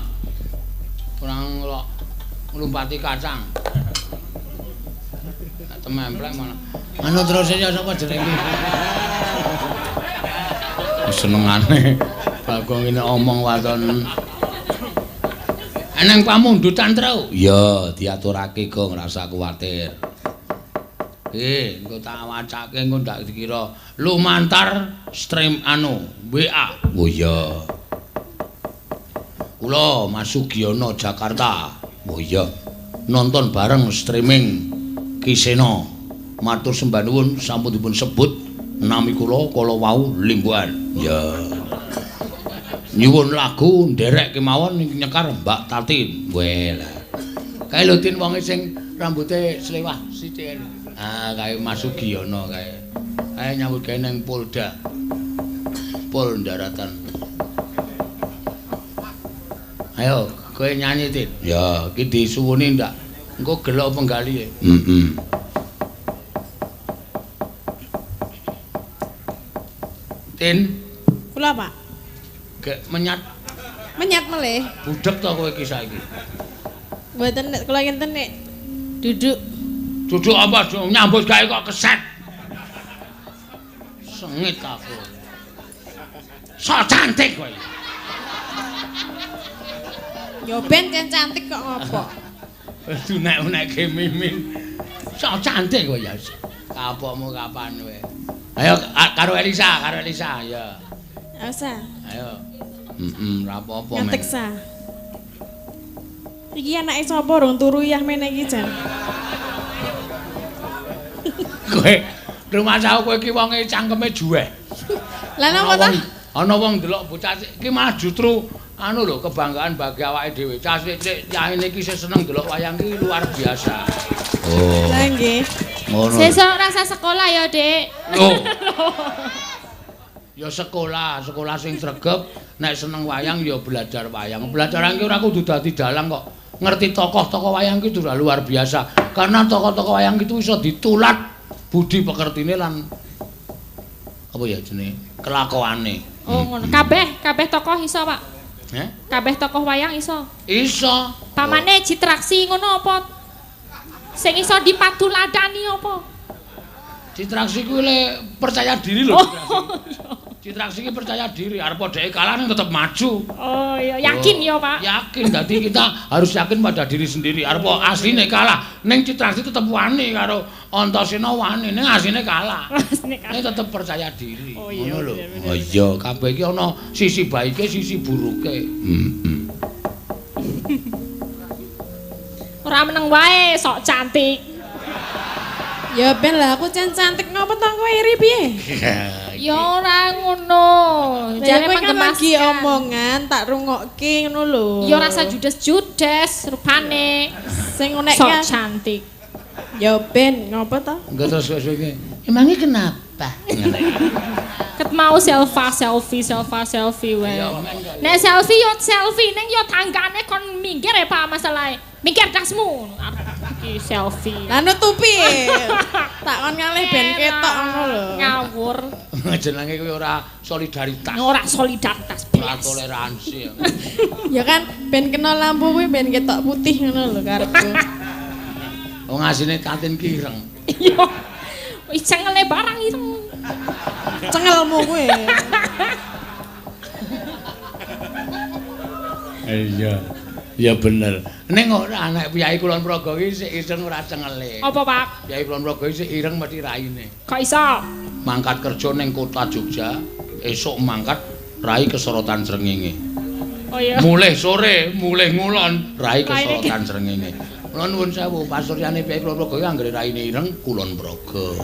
Kurang kok nglumpati kacang. Nek tememplek malah. Anu terus ya sapa jenenge iki? Senengane Bagong ngene omong waton. Eneng pamundutan, Tru. Iya, diaturake Gong, rasa kuwatir. Engko tak wacake engko ndak dikira lumantar stream anu WA. Oh iya. Kula Mas Sugiono Jakarta. Oh iya. Nonton bareng streaming Kisena. Matur sembah nuwun sampun dipun sebut nami kula kala wau limbuhan. Ya. Nyuwun lagu nderek kemawon nyekar Mbak Tatin. Weh lah. Kae lho Tin wonge sing Rambute slewah sithik. Ah, kae Mas Sugiyono kae. Kae nyambut gawe nang Polda. Pol Daratan. Ayo, kowe nyanyi, Tin. Ya, iki disuwuni ndak? Engko gelok penggalihe. Heeh. Tin, Kula, Pak. Gek menyat Menyat melih. budhek to kowe iki saiki. Mboten nek kula ngenten nek duduk. Duduk apa dong nyambut gawe kok keset. Sengit aku. Sok cantik kowe. Yo ben kan cantik kok ngopo. Wis unek-unekke mimin. Sok cantik kowe ya. Kapokmu kapan kowe? Ayo karo Elisa, ya. Elsa. Ayo. Heeh, ora apa-apa men. Ngantek sa. Iki anake sapa rong turu yah mene iki jan. Kowe rumangsaku kowe iki wonge cangkeme juweh. Lah napa ta? Ana wong ndelok bocah iki malah justru anu lho kebanggaan bagi awake dhewe. Cah cilik yaene iki isih seneng ndelok wayang iki luar biasa. Oh. Lah nggih. Ngono. Sesuk rasa sekolah ya, Dik. Lho. Ya sekolah, sekolah sing sregep, nek seneng wayang ya belajar wayang. Belajar wayang ki ora kudu dadi dalang kok. Ngerti tokoh-tokoh wayang ki sudah luar biasa. Karena tokoh-tokoh wayang itu iso ditulat budi pekertine lan apa ya jenenge? Kelakuane. Oh, ngono. Kabeh, kabeh tokoh iso, Pak. Heh? Kabeh tokoh wayang iso. Iso. Pamane Citraksi ngono apa? Sing iso dipatuladani apa? Citraksi kuwi le percaya diri lho. Oh, Citraksi ki percaya diri, arep dheke kalah ning tetep maju. Oh iya, yakin ya, Pak. Yakin, dadi kita harus yakin pada diri sendiri. Arep asline kalah, ning Citraksi tetep wani karo Antasena wani, ning asline kalah. Asline kalah. Ning tetep percaya diri. Oh iya, Ngono lho. bener, Oh iya, kabeh iki ana sisi baike, sisi buruke. Heeh. Ora meneng wae, sok cantik. Ya ben lah aku jan cantik ngopo to kowe iri piye? Ya ora ngono. Lah Jare kowe kan lagi menggemaskan. omongan tak rungokke ngono lho. Ya rasa judes-judes rupane. Sing unek Sok cantik. Ya ben ngopo to? Engko terus wis iki. Emangnya kenapa? Ket mau selfie selfie wae. Nek selfie yo selfie ning yo tanggane kon minggir ya Pak masalahe. Minggir dasmu. Iki selfie. Lah nutupi. Tak kon ngalih ben ketok ngono lho. Ngawur. Jenenge kuwi ora solidaritas, Ora solidaritas ora blas. toleransi. Ya kan ben kena lampu kuwi ben ketok putih ngono lho karepku. Wong asine Tatin ki ireng. Iya. Wis cengele barang ireng. Cengelmu kuwi. Iya. Ya bener. Ning ora anak Piyai Kulon Progo iki sik ireng ora cengele. Apa Pak? Piyai Kulon Progo iki sik ireng mesti raine. Kok iso? Mangkat kerja ning kota Jogja, esuk mangkat rai kesorotan srengenge. Oh iya. Mulih sore, mulih ngulon, rai Raine kesorotan srengenge. Kula nuwun sewu, pasuryane Piyai Kulon Progo iki anggere raine ireng Kulon Progo.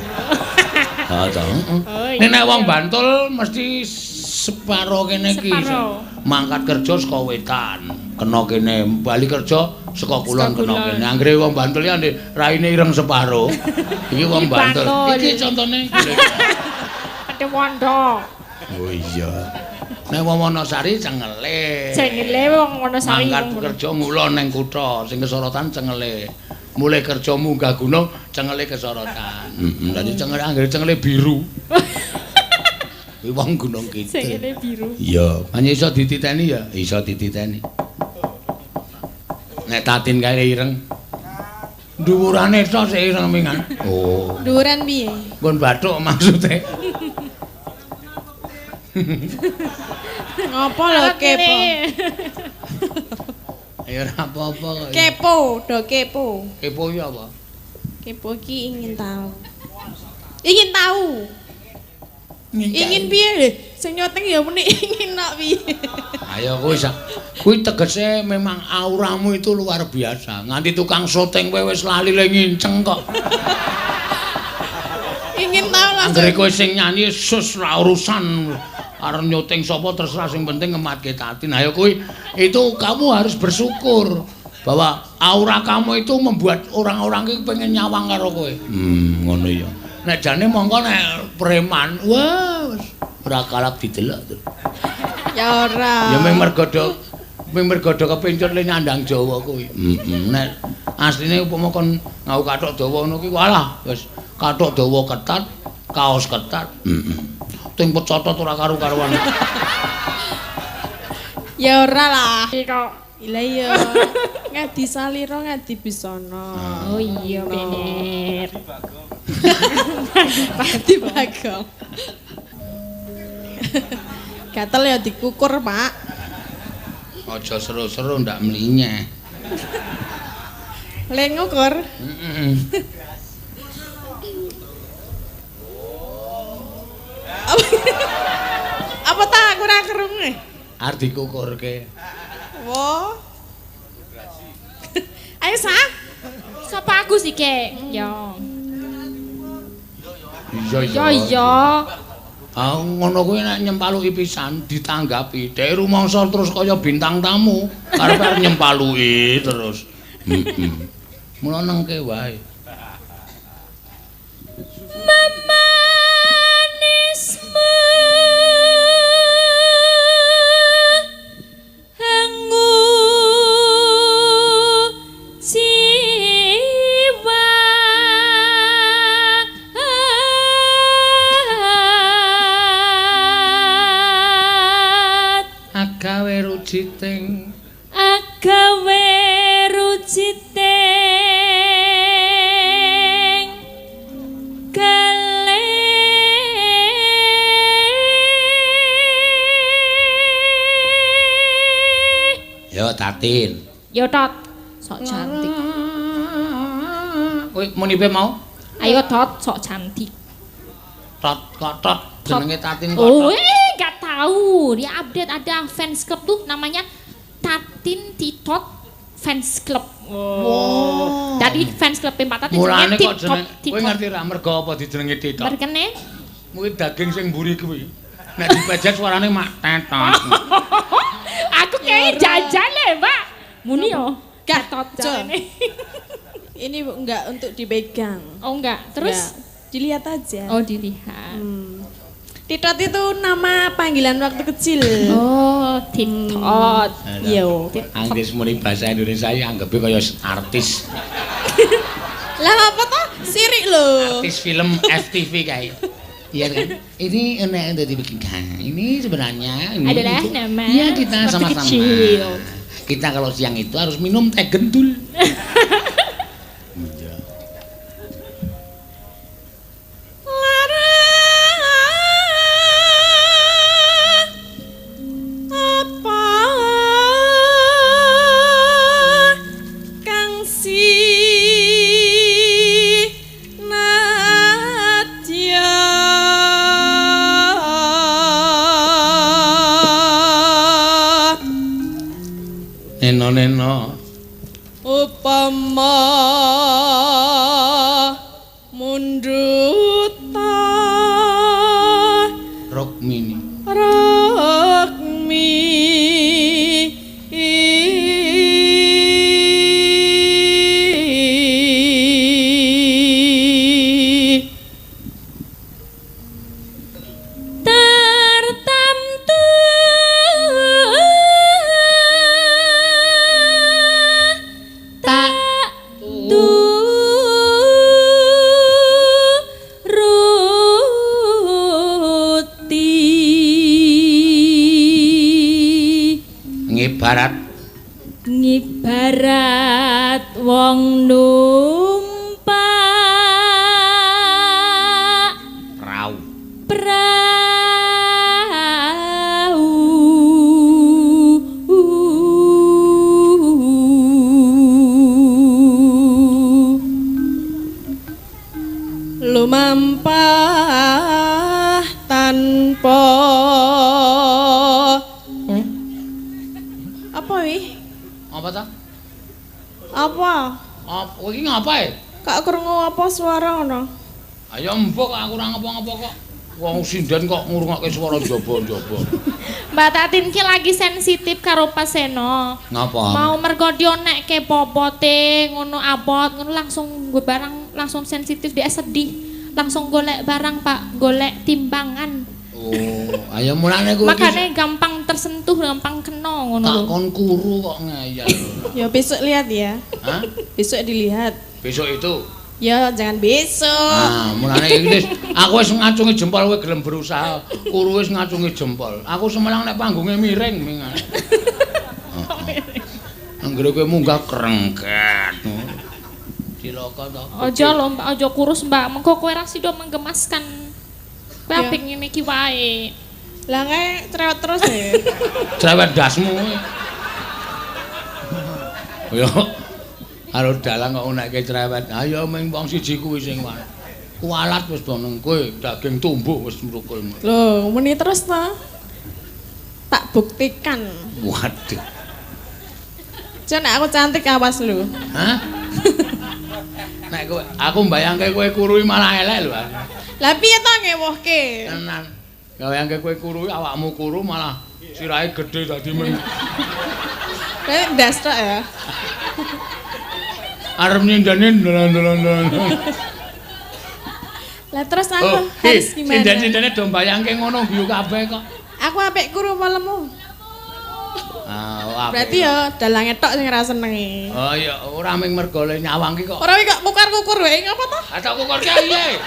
Ha ta. Oh, iya. Nek wong Bantul mesti separo kene iki. Separo. Mangkat kerja saka wetan, kena kene, bali kerja saka kulon Saka kena kulon. kene. Anggere wong Bantul ya ndek raine ireng separo. Iki wong Iki Bantul. Bantul. Iki contone. Padhe wondo. Oh iya. Nek wong Wonosari cengele. Cengele wong Wonosari. Mangkat wong ngono. kerja ngulon ning kutha, sing kesorotan cengele. Mulai kerja munggah gunung, cengele kesorotan. Heeh, dadi cengele anggere cengele biru. Kuwi wong Gunung Kidul. Cengele biru. Iya, hanya iso dititeni ya, iso dititeni. Nek Tatin kae ireng. Dhuwurane tok sik ireng mingan. Oh, Dhuwuran piye? nggon bathuk maksude. Ngopo lho Arep kepo? ngene. Ya ora apa-apa kok. Kepo, do kepo. Kepo iki apa? Kepo ki ingin tahu. Ingin tahu. Ingin piye lho? Sing nyoteng ya muni ingin nak piye. Ayo kuwi kuwi tegese memang auramu itu luar biasa. Nganti tukang syuting kowe wis lali le nginceng kok. Ingin tahu langsung. Anggere kowe sing nyanyi sus ra urusan arep nyuting sapa terserah sing penting ngematke Tatin. Ayo kuwi itu kamu harus bersyukur bahwa Aura kamu itu membuat orang-orang iki pengen nyawang karo kowe. Ngono ya. Nek jane mongko nek preman, wah wis ora kalap didelok to. Ya ora. Ya mung mergo do kepencut le nyandang Jawa kuwi. Nek asline upama kon ngau kathok dawa ngono kuwi walah wis kathok dawa ketat, kaos ketat. Ting pecotot ora karu-karuan. Ya ora lah. Iki kok. Lah iya. Ngadi salira ngadi bisana. Oh iya bener. Ngadi Bagong. Gatel ya dikukur, Pak. Aja seru-seru ndak mlinyeh. Le ngukur. Heeh. Apa ta aku ora krungu? Arep dikukurke. Wo. Ayo sah. Sapa aku sih, Kek? Ya. Iya Ya iya. Ah ngono kuwi nek nyempaluki pisan ditanggapi. Dhek rumangsa terus kaya bintang tamu, karepe arep nyempaluki terus. Heeh. Mula nengke wae. Memanismu hangu jiwa Agawe rujiting agawe rujiting galih. Ya Tatin. Yo Tot, sok cantik. Kowe muni piye mau? Ayo Tot, sok cantik. Tot kok tot jenenge Tatin kok. Oh, Tot. nggak tahu. Dia update ada fans club tuh namanya Tatin Titot Fans Club. Oh. Jadi fans club Pak Tatin Mulane jenenge kok Titot jeneng kowe Titot. ngerti ra mergo apa dijenengi Titot? Mergene? Kuwi daging sing mburi kuwi. Nek dipejet suarane mak tetot. Aku kayaknya jajan le, Pak. Muni yo. Gak, Tetot Jo. jarene. Ini Bu, enggak untuk dipegang. Oh enggak. Terus Enggak. Dilihat aja. oh dilihat. Titot itu nama panggilan waktu kecil. Oh, Titot. Iya. Anggis muni bahasa Indonesia ya anggepe kaya artis. Lah apa toh? Sirik loh. Artis film FTV kae. Iya kan? Ini enak untuk dibikinkan. Ini sebenarnya ini Adalah untuk- nama Iya kita waktu sama-sama. kecil. Kita kalau siang itu harus minum teh gendul. Iya. Lara apa kang si nadya Neno-neno. Upama munduta Rukmini. Rukmi Tertamtu tak turuti Ngibarat ngibarat wong numpak prau. prau. Lumampah tanpa apa wih? Apa ta? Apa? Apa kowe iki ngapae? Kak krungu apa suara ngono? Ayo mbok aku ora ngapa-ngapa kok. Wong sinden kok ngrungokke swara njaba-njaba. Mbak Tatin ki lagi sensitif karo Pak Seno. Ngapa? Mau mergo dionekke popote ngono abot ngono langsung gue barang langsung sensitif dia sedih. Langsung golek barang Pak, golek timbangan. Oh, ayo mulane kuwi. Makane gampang tersentuh, gampang kena ngono tak lho. kon kuru kok ngeyel. Ya besok lihat ya. Hah? Besok dilihat. Besok itu. Ya jangan besok. Ah, mulane iki wis aku wis ngacungi jempol kowe gelem berusaha. Kuru wis ngacungi jempol. Aku semelang nek panggunge miring mingan. Anggere kowe munggah krengket. Cilaka to. Aja lho Mbak, aja kurus Mbak. Mengko kowe ra sida menggemaskan. Kowe Ya. apik ngene iki wae. Lah kae cerewet terus ya. Cerewet dasmu kowe. Yo. Karo dalang kok unekke cerewet. Ayo ming wong siji kuwi sing wae. Kualat wis do nang kowe, daging tumbuh wis mrukul. Loh, muni terus to. Tak buktikan. Waduh. Jan nek aku cantik awas lho. Hah? Nek kowe aku mbayangke kowe kuru malah elek lho. Lah piye to ngewohke? Tenan. Mbayangke kowe kuru awakmu kuru malah sirahe gedhe dadi ming Kayak ndas tok ya. arep nyindane ndelon-ndelon. Lah terus aku Oh, harus gimana? sinden-sindene do mbayangke ngono guyu kabeh kok. Aku apik kuru apa lemu? Ah, apik. Berarti ya dalange tok sing ora senengi. Oh iya, ora ming mergo le nyawang ki kok. Ora wi kok kukar-kukur wae ngapa to? Ah tak kukur ki piye?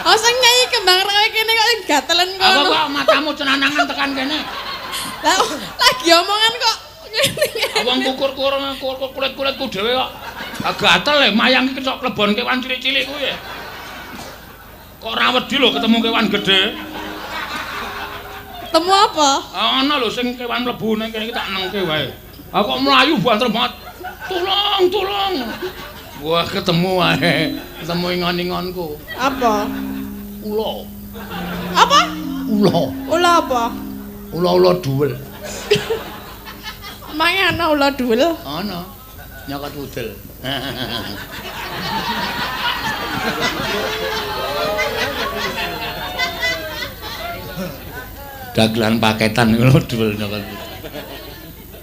Oh sing nyanyi kembang kowe kene kok gatelen Apa kono. kok matamu cenanangan tekan kene? Lah lagi omongan kok ngene. Wong kukur-kukur kulit-kulitku dhewe kok. Ah gatel le mayang iki kok klebon kewan cilik-cilik kuwi. Kok ora wedi lho ketemu kewan gedhe. Ketemu apa? Ana lho sing kewan mlebu nang kene iki tak nengke wae. Aku kok mlayu banter banget. Tolong, tolong. Wah, ketemu wae. Ketemu ingon-ingonku. Apa? Ula. Apa? Ula. Ula apa? Ula-ula duwel. Emangnya ana ula duwel? Ana. Nyokot udel. Dagelan paketan ngono duwel nyokot udel.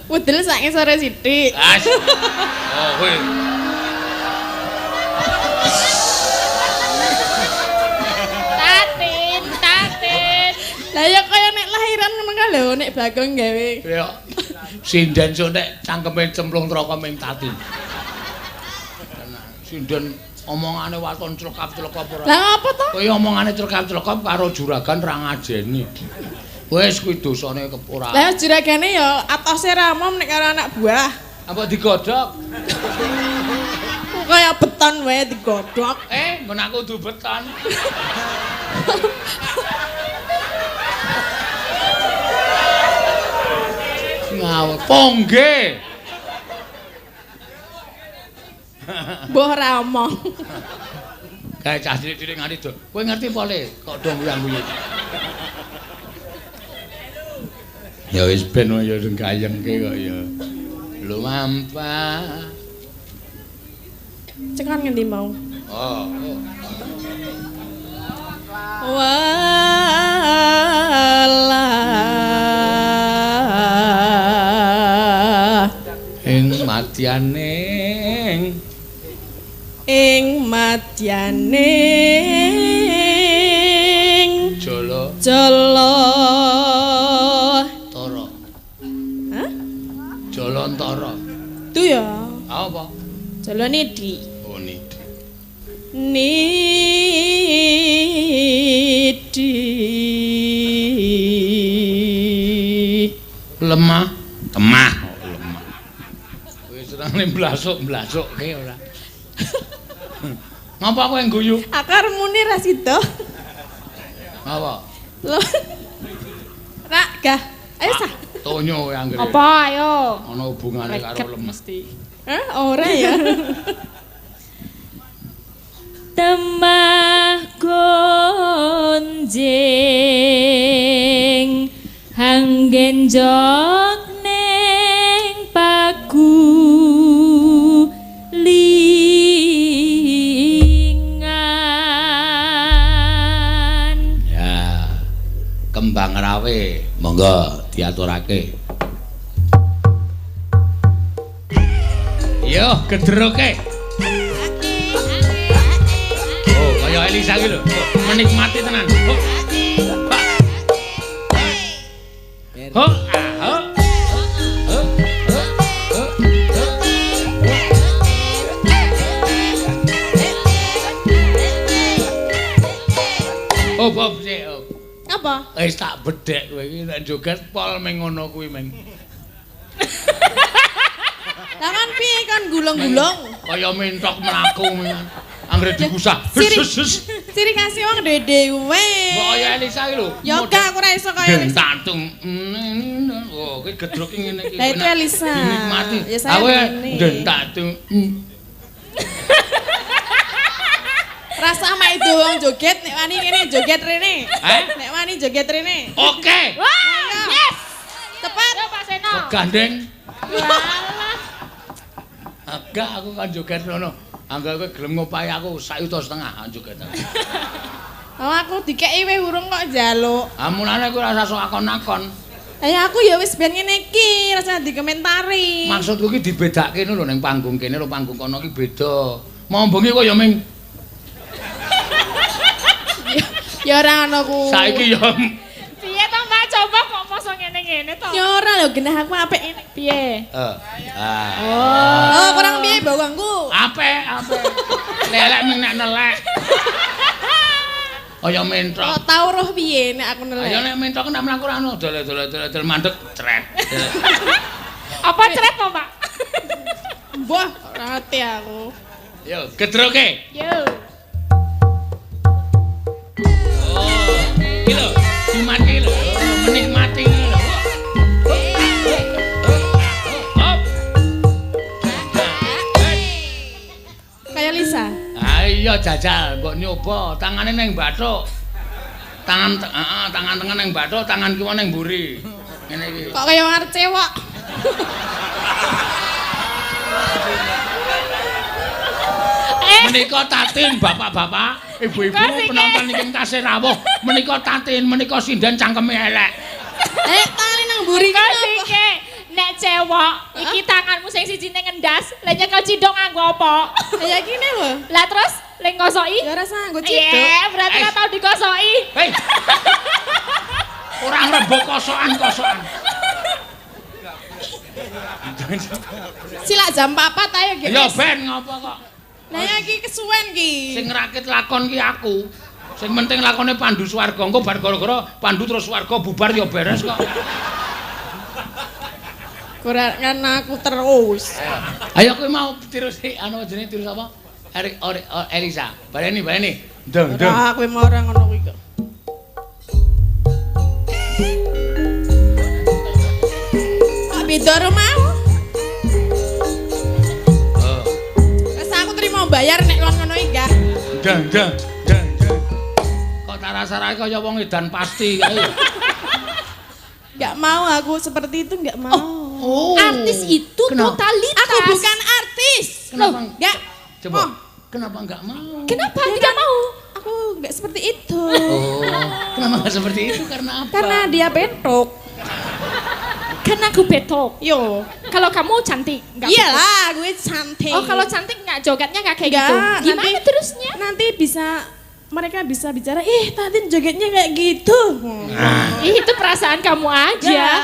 Udel sak ngisore sithik. As. Oh, kowe. Tatin, Tatin. Lah ya kaya nek lahiran ngono kae lho nek Bagong gawe. Ya. Sinden sok nek cangkeme cemplung neraka ming Tatin. Sinden omongane waton clekap-clekop ora. Lah ngapa to? Kowe omongane clekap-clekop karo juragan ra ngajeni. Wis kuwi dosane ora. Lah juragane ya atose ra omom nek karo anak buah. Apa digodhog? Kaya beton wae digodhog. Nggon aku kudu beton. Ngawur. Pongge. Mbah ra omong. Kayak cah cilik-cilik nganti do. Kowe ngerti apa le? Kok do nguyang-guyu. Ya wis ben ya gayengke kok ya. Lumampah. Cekan ngendi mau? Oh, oh. Walah Ing madyaning ing madyaning jala jala. tara. Hah? Jalantara. Itu ya. Apa? Jala nidi. Oh nidi. Nidi. Lemah, temah, oh, lemah. Kowe senengane blasuk-blasukke ora. Ngapa kowe guyu? Aku arep muni ra sida. Ngapa? Lho. Rak gah. Ayo sah. Tonyo kowe anggere. Apa ayo? Ana hubungane karo Reket lemah. mesti. Hah, ora ya. Temah gonjing hanggenjok ning pagu lingan Rawe. Monggo diaturake. Yo, gedroke. Oh, kaya Elisa iki lho. Menikmati tenan. Oh. Oh, ah, oh. Oh, oh, oh, oh. Oh, Bob, sik, oh. Apa? Wis tak bedhek kowe iki nek joget pol meng ngono kuwi meng. Lah kan piye kon gulung-gulung? Kaya mentok mlaku men. Anggere dikusah. Siri. Hus, hus, hus. Ciri khas wong dhewe-dhewe. Mbok kaya Elisa iki lho. Ya gak aku ora iso kaya Elisa. Dentatung. Oh, kuwi gedruk ngene iki. Lah itu Elisa. Dinikmati. Ya saya Aku ngene. dentatung. Rasa maido wong joget nek wani kene joget rene. Eh? Nek wani joget rene. Oke. Wah, yes. Cepat. Yo Pak Seno. Gandeng. Walah. Agak aku kan joget ngono. Angger kowe gelem ngopahi aku 1,5 juta joget. Oh aku dikeki weh urung kok njaluk. Ah mulane kowe ora sok akon-akon. Lah ya aku ya wis ben ngene iki, rasa dikomentari. Maksudku ki dibedake lho ning panggung kene lho panggung kono ki beda. Mau bengi kok ya ming Ya ora ngono ku. saiki ya Piye to Mbak coba kok mosok ngene-ngene to? Ya ora lho genah aku apik ngene. Piye? Eh. Ah. Oh, kurang piye bawangku? Apik, apik. Lelek ming nek nelek. Kaya mentok. Kok tau roh piye nek aku nelek? Ayo nek mentok nek mlaku ora ono dole-dole dole mandek cret. Apa cret to, Pak? Mbah, ora ngerti aku. Yo, gedroke. Yo. Oh, iki lho, dimati lho, menikmati lho. Hop. Kayak Lisa. Ayo jajal, mbok nyoba, tangane ning bathuk. Tangan heeh, tangan tengen ning bathuk, tangan kiwa ning mburi. Ngene iki. Kok kaya wong arep cewek. Menika Tatin bapak-bapak, ibu-ibu penonton ingkang tasih rawuh, menika Tatin, menika sinden cangkeme elek. Eh, tangane nang mburi ki Kok napa? sike nek cewek iki tanganmu sing siji ning ngendas, lha nyekel ciduk nganggo apa? Lah ya kene lho. Lah terus le ngosoki? Ya ora sanggup ciduk. Iya, berarti ora tau digosoki. Hei. Ora ngrembug kosokan-kosokan. Silak jam 4 ayo ge. Ya ben ngopo kok. Lah ya iki kesuwen ki. Sing ngrakit lakon ki aku. Sing penting lakone Pandu Swarga. Engko bar gara-gara Pandu terus swarga bubar ya beres kok. Kurang aku terus. Ayo kowe mau tiru si anu jenenge tiru sapa? Erik Elisa. Baleni baleni. Deng deng. Ora kowe mau ora ngono kuwi kok. Kok beda karo mau? Oh. Wes aku trimo bayar nek kon ngono iki gak. Deng deng deng deng. Kok tak rasarake kaya wong edan pasti kae. Gak mau aku seperti itu gak mau. Oh. Artis itu Kenapa? totalitas. Aku bukan artis. Kenapa? Gak. Coba. Oh. Kenapa enggak mau? Kenapa tidak mau? Aku gak seperti itu. Oh, kenapa enggak seperti itu? Karena apa? Karena dia bentuk. Karena aku betok. Yo. Kalau kamu cantik, enggak? Iyalah, gue cantik. Oh, kalau cantik enggak jogetnya enggak kayak Nggak, gitu. Gimana nanti- terusnya? Nanti bisa mereka bisa bicara, ih Tatin jogetnya kayak gitu. Ih, itu perasaan kamu aja. Ya.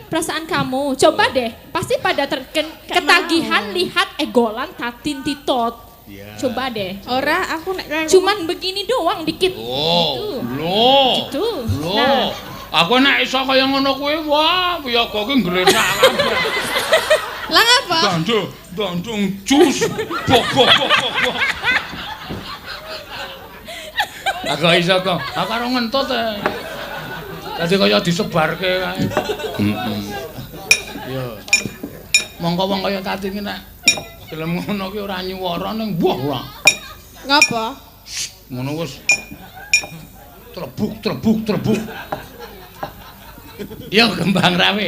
Perasaan kamu. Coba deh, pasti pada ketagihan mau. lihat egolan Tatin Titot. Coba deh. Ora, aku nek kayak Cuman begini doang dikit. Oh, Gitu. lho. Gitu. Lho. Nah. Aku nek iso kaya ngono kuwi, wah, wiyaga ki ngglesak kabeh. Lah ngapa? Dandung, dandung jus. Bok bok bok bok. bok. Aku iso kok. Aku karo ngentut. e. Dadi kaya disebarke kae. Heeh. Yo. Mongko wong kaya Tatin ki nek gelem ngono ki ora nyuwara ning wah ora. Ngapa? Ngono wis. Trebuk trebuk trebuk. Yo kembang rawe.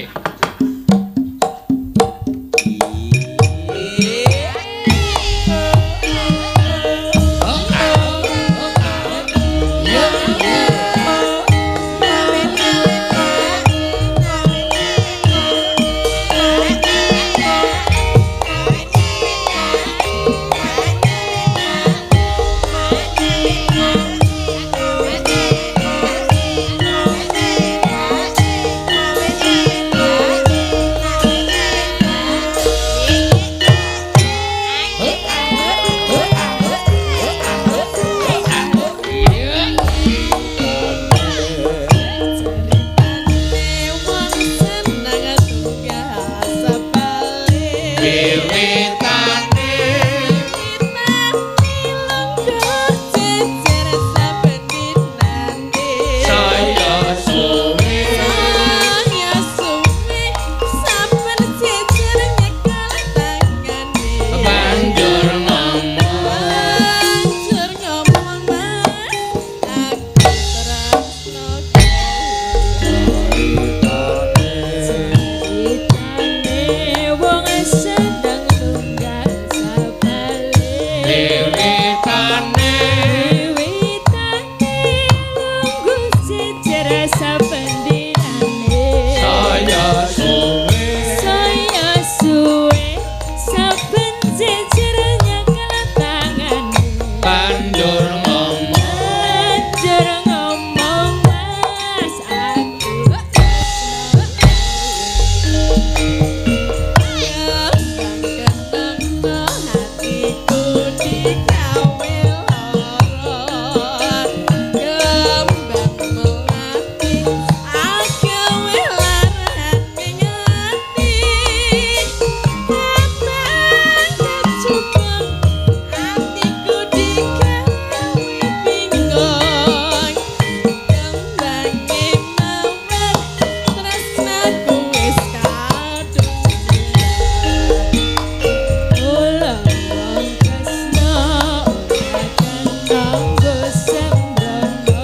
kanggo sembrono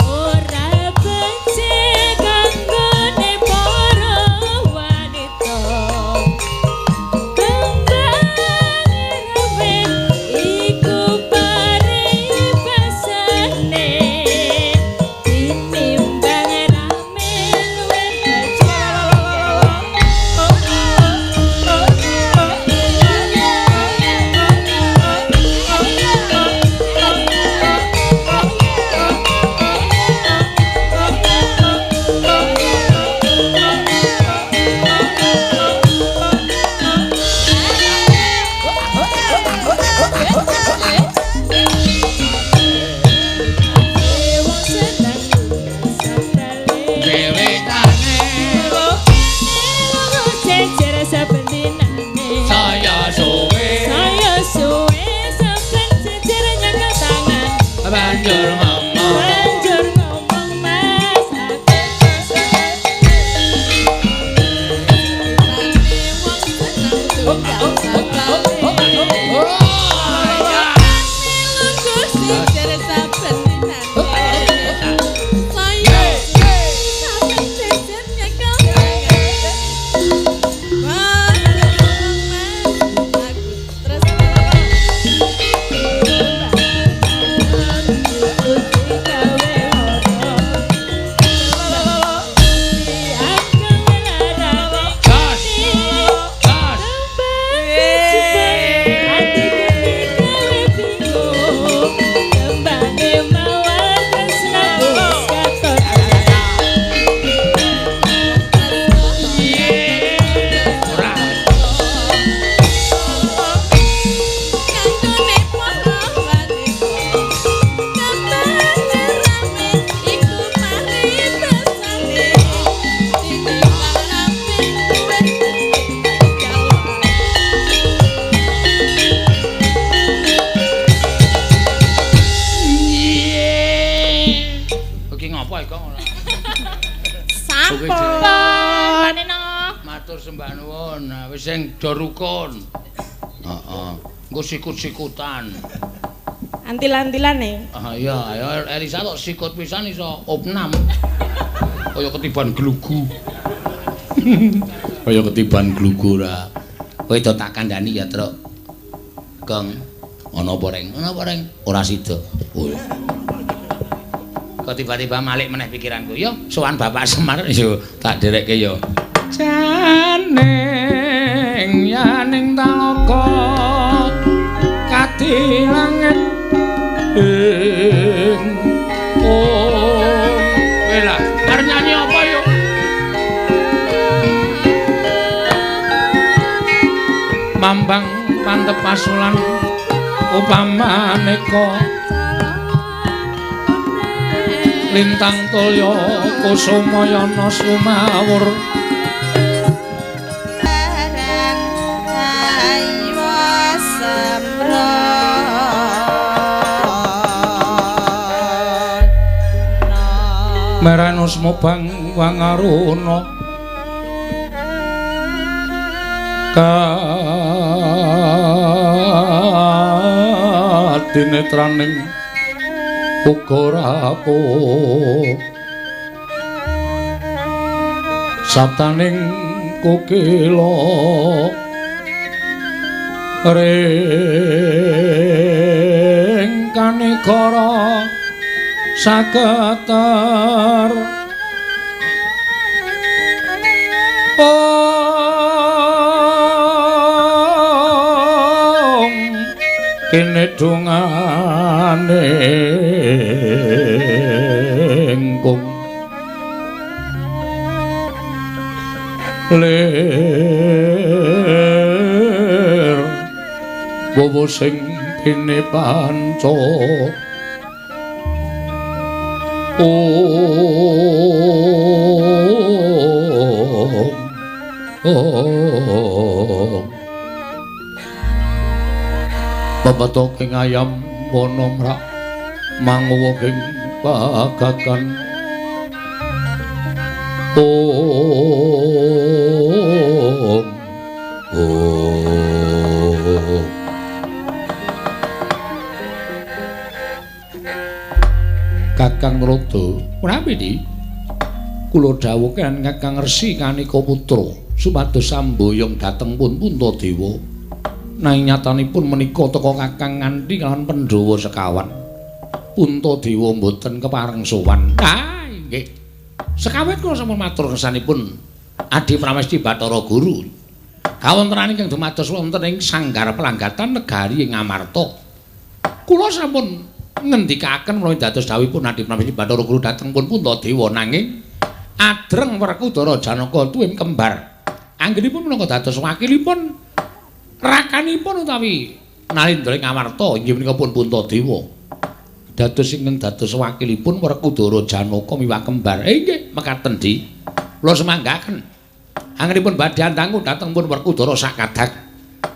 ora becik kanggone para wanita kembang rawit iku paribasane tinimbang rame luwih becik. Wong seneng sabdale Wiwitane jejer saben dinane saya suwe saya suwe saben jejer nyekel tangan banjur ngomong banjur ngomong mas aku wong seneng tunggal sabdale lungguh jejer saben dinane saya suwe saben jejer nyekel tangan banjur ngomong mas aku terus Gas. Gas. Ora. Iki ngopo iku ora? Sampun. Matur sembah nuwun. Nah, wis sing do rukun. Heeh. Engko sikut-sikutan. Antil-antilan e. Ah iya, ayo Elisa kok sikut pisan iso opnam. Kaya ketiban glugu. Kaya ketiban glugu ora. Kowe do tak kandhani ya, Truk. Gong, ana apa reng? Ana apa reng? Ora sida. Oh. Iya. Kok tiba-tiba malik meneh pikiranku. Yo, sowan Bapak Semar yo tak derekke yo. Janing yaning talaga kadi langit ing oh lah arep nyanyi apa yo? Mambang pantep pasulan upamaneka lintang tulya kusumayana sumawur Meranus mobang wangaruna kadinetraning uga rapuh saptaning kukila ring kanegara saketer ong kene dungane kung lir wowo sing pine panca om om pepetoking ayam wana mrak manguwuhing pagagan om om. Kakang Narada, punapi Di? Kula dawuhken Kakang Resi Kanika Putra supados samboyong dhateng pun Puntadewa. Nanging nyatanipun menika teka Kakang nganti kalawan Pandhawa sekawan. Puntadewa mboten kepareng sowan. Ah, nggih. Sekawit kula sampun matur kersanipun Adi Pramesti Bathara Guru. Kawontenan ingkang dumados wonten ing Sanggar Pelanggatan Negari ing Amarta. Kula sampun ngendikaken menawi dados dawuhipun Adi Pramesti Bathara Guru dhateng pun Puntadewa nanging adreng Werkudara Janaka tuwin kembar. Anggenipun minangka dados wakilipun rakanipun utawi Nalindra ing Amarta inggih menika pun Puntadewa. Dados ingkang dados wakilipun Werkudara Janaka miwah kembar. Nggih, mekaten Di. Kula semanggaken. Anggenipun badhe andangu dhateng pun Werkudara sakadak.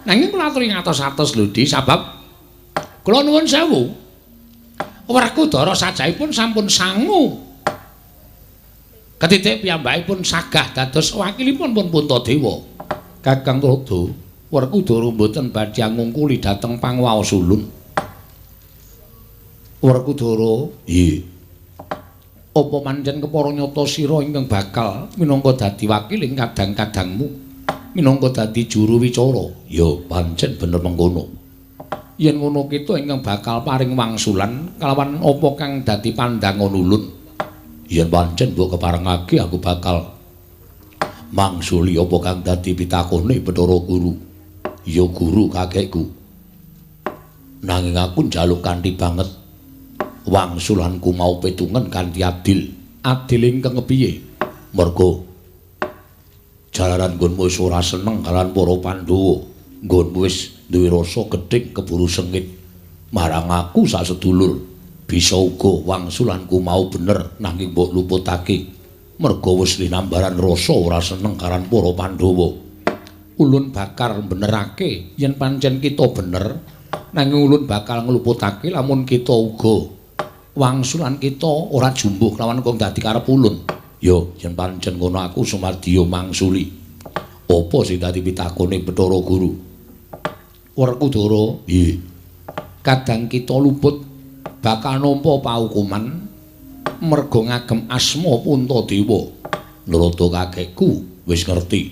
Nanging kula aturi ngatos-atos lho Di, sabab kula nuwun sewu. Werkudara sajaipun sampun sangu. Ketitik piyambakipun sagah dados wakilipun pun Puntadewa. Kakang Narada, Werkudara mboten badhe ngungkuli dhateng pangwaos ulun. Werkudara, nggih. Apa pancen kepara nyata sira ingkang bakal minangka dadi wakiling kadang-kadangmu, minangka dadi juru wicara? Ya, pancen bener mengkono. Yen ngono kita ingkang bakal paring wangsulan kalawan apa kang dadi pandangan ulun. Yen pancen mbok keparengake aku bakal mangsuli apa kang dadi pitakone Bathara Guru. Ya guru kakekku. Nanging aku njaluk kanthi banget wangsulanku mau petungen kanthi adil. Adil ingkang kepiye? Merga jalaran nggonmu wis ora seneng kalawan para Pandhawa. Nggonmu wis duwe rasa gedhing keburu sengit marang aku sak sedulur. Bisa uga wangsulanku mau bener nanging mbok luputake. Merga wis linambaran rasa ora seneng kalawan para Pandhawa. Ulun bakal benerake yen pancen kita bener, nanging ulun bakal ngluputake lamun kita uga wangsulan kita ora jumbuh kelawan kang dadi karep ulun. Ya, yen pancen ngono aku sumadya mangsuli. Apa sing dadi pitakone Bathara Guru? Werkudara, nggih. Kadang kita luput bakal nampa paukuman merga ngagem asma Puntadewa. Narada kakekku wis ngerti.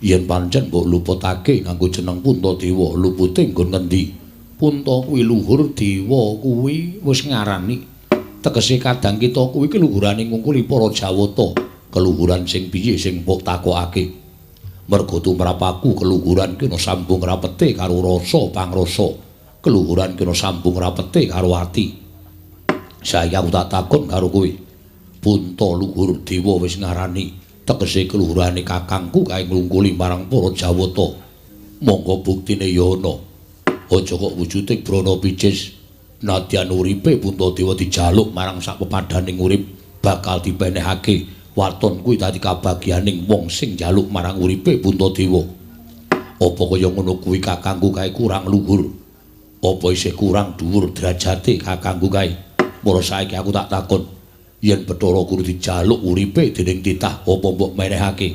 Yen pancen mbok luputake nganggo jeneng Puntadewa, lupute nggon ngendi? Punta kuwi luhur, dewa kuwi wis ngarani. Tegese kadang kita kuwi keluhurane ngungkuli para Jawata. Keluhuran sing piye sing mbok takokake? Merga tumrap aku keluhuran kena sambung rapete karo rasa pangrasa. Keluhuran kena sambung rapete karo ati. Saiki aku tak takon karo kowe. Punta luhur dewa wis ngarani. Tegese keluhurane kakangku kae nglungkuli marang para Jawata. Monggo buktine ya ana. Aja kok wujude brana picis. Nadyan uripe Puntadewa dijaluk marang sak pepadaning urip bakal dipenehake. Waton kuwi dadi kabagyaning wong sing njaluk marang uripe Puntadewa. Apa kaya ngono kuwi kakangku kae kurang luhur? Apa isih kurang dhuwur derajate kakangku kae? Mula saiki aku tak takon, yen Bathara Guru dijaluk uripe dening titah apa mbok menehake?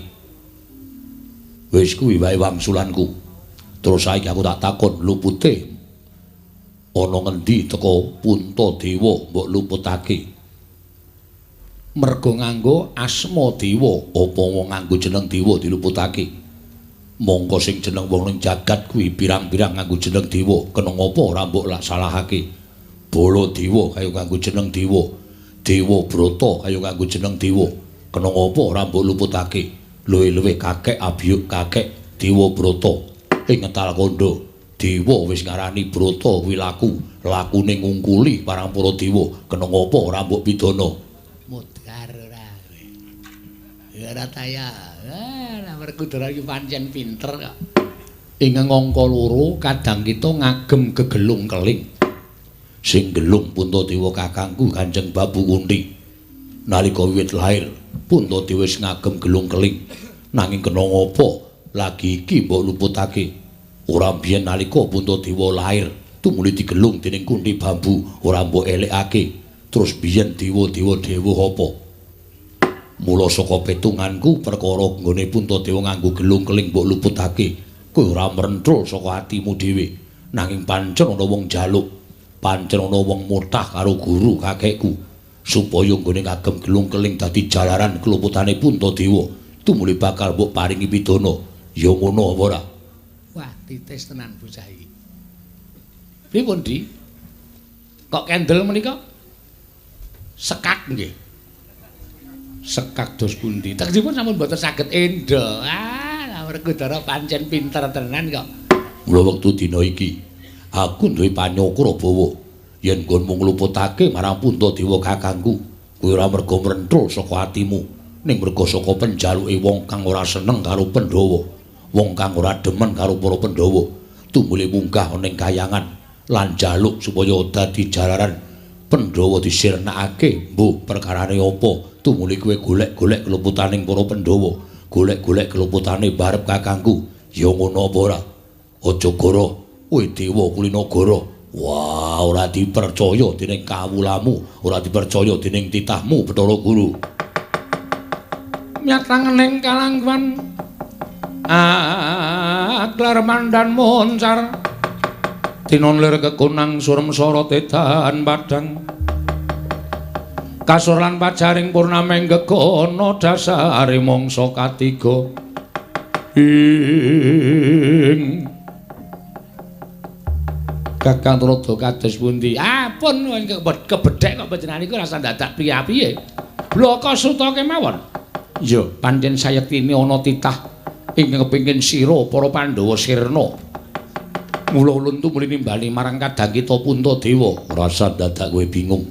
Wis kuwi wae wangsulanku. Terus saiki aku tak takon, lupute ana ngendi teka Puntadewa mbok luputake? Merga nganggo asma dewa, apa wong nganggo jeneng dewa diluputake? Mongko sing jeneng wong ning jagat kuwi pirang-pirang nganggo jeneng dewa, kena ngapa ora mbok lak salahake? Bala dewa kaya nganggo jeneng dewa, Dewa Brata kaya nganggo jeneng dewa, kena ngapa ora mbok luputake? Luwih-luwih kakek abiyuk kakek Dewa Brata ing ngetal kandha. Dewa wis ngarani Brata kuwi laku, lakune ngungkuli marang para dewa, kena ngapa ora mbok pidana? Mudhar ora kowe. Ya ora taya. Ah, Werkudara iki pancen pinter kok. Ing angka loro kadang kita ngagem gegelung keling. Sing gelung Puntadewa kakangku Kanjeng Babu Kunti. Nalika wiwit lair, Puntadewa wis ngagem gelung keling. Nanging kena ngapa lagi iki mbok luputake? Ora biyen nalika Puntadewa lair, tumuli digelung dening Kunti Bambu, ora mbok elekake. Terus biyen dewa-dewa dewa apa? Mula saka petunganku perkara nggone Puntadewa nganggo gelung keling mbok luputake, kowe ora mrenthul saka atimu dhewe. Nanging pancen ana wong njaluk, pancen ana wong mutah karo guru kakekku. Supaya nggone kagem gelung keling dadi jalaran keluputane Puntadewa, tumuli bakal mbok paringi pidana. Ya ngono apa ora? Wah, titis tenan bocah iki. Pripun, Di? Kok kendel menika? Sekak nggih. Sekak dos pundi? Tegesipun sampun mboten saged endha. Ah, Werkudara pancen pinter tenan kok. Mula wektu dina iki aku duwe panyokra bawa yen nggonmu ngluputake marang Puntadewa kakangku, kuwi ora merga mrenthul saka atimu, ning merga saka penjaluke wong kang ora seneng karo Pandhawa, wong kang ora demen karo para Pandhawa, tumuli munggah ana ing kayangan lan njaluk supaya dadi jalaran Pandhawa disirnakake. Mbuh perkarane apa? Tumuli kowe golek-golek keluputaning para Pandhawa, golek-golek keluputane barep kakangku. Ya ngono apa ora? Aja goro, kowe dewa kulinagara. Wah, ora dipercaya dening kawulamu, ora dipercaya dening titahmu, Bathara Guru. Nyatangening kalangwan aklar mandan moncar tinon lir kekunang surem sorot edan padang kasur lan pajaring purnameng gegono dasare mangsa katiga ing Kakang Tuladha kados pundi? Ah pun kebedhek kok panjenengan iku rasa dadak piye-piye. Blaka suta kemawon. Ya, pancen sayektine ana titah ingkang kepengin sira para Pandhawa sirna. Mula ulun tumuli nimbali marang kadang kita Puntadewa. Rasa dadak kowe bingung.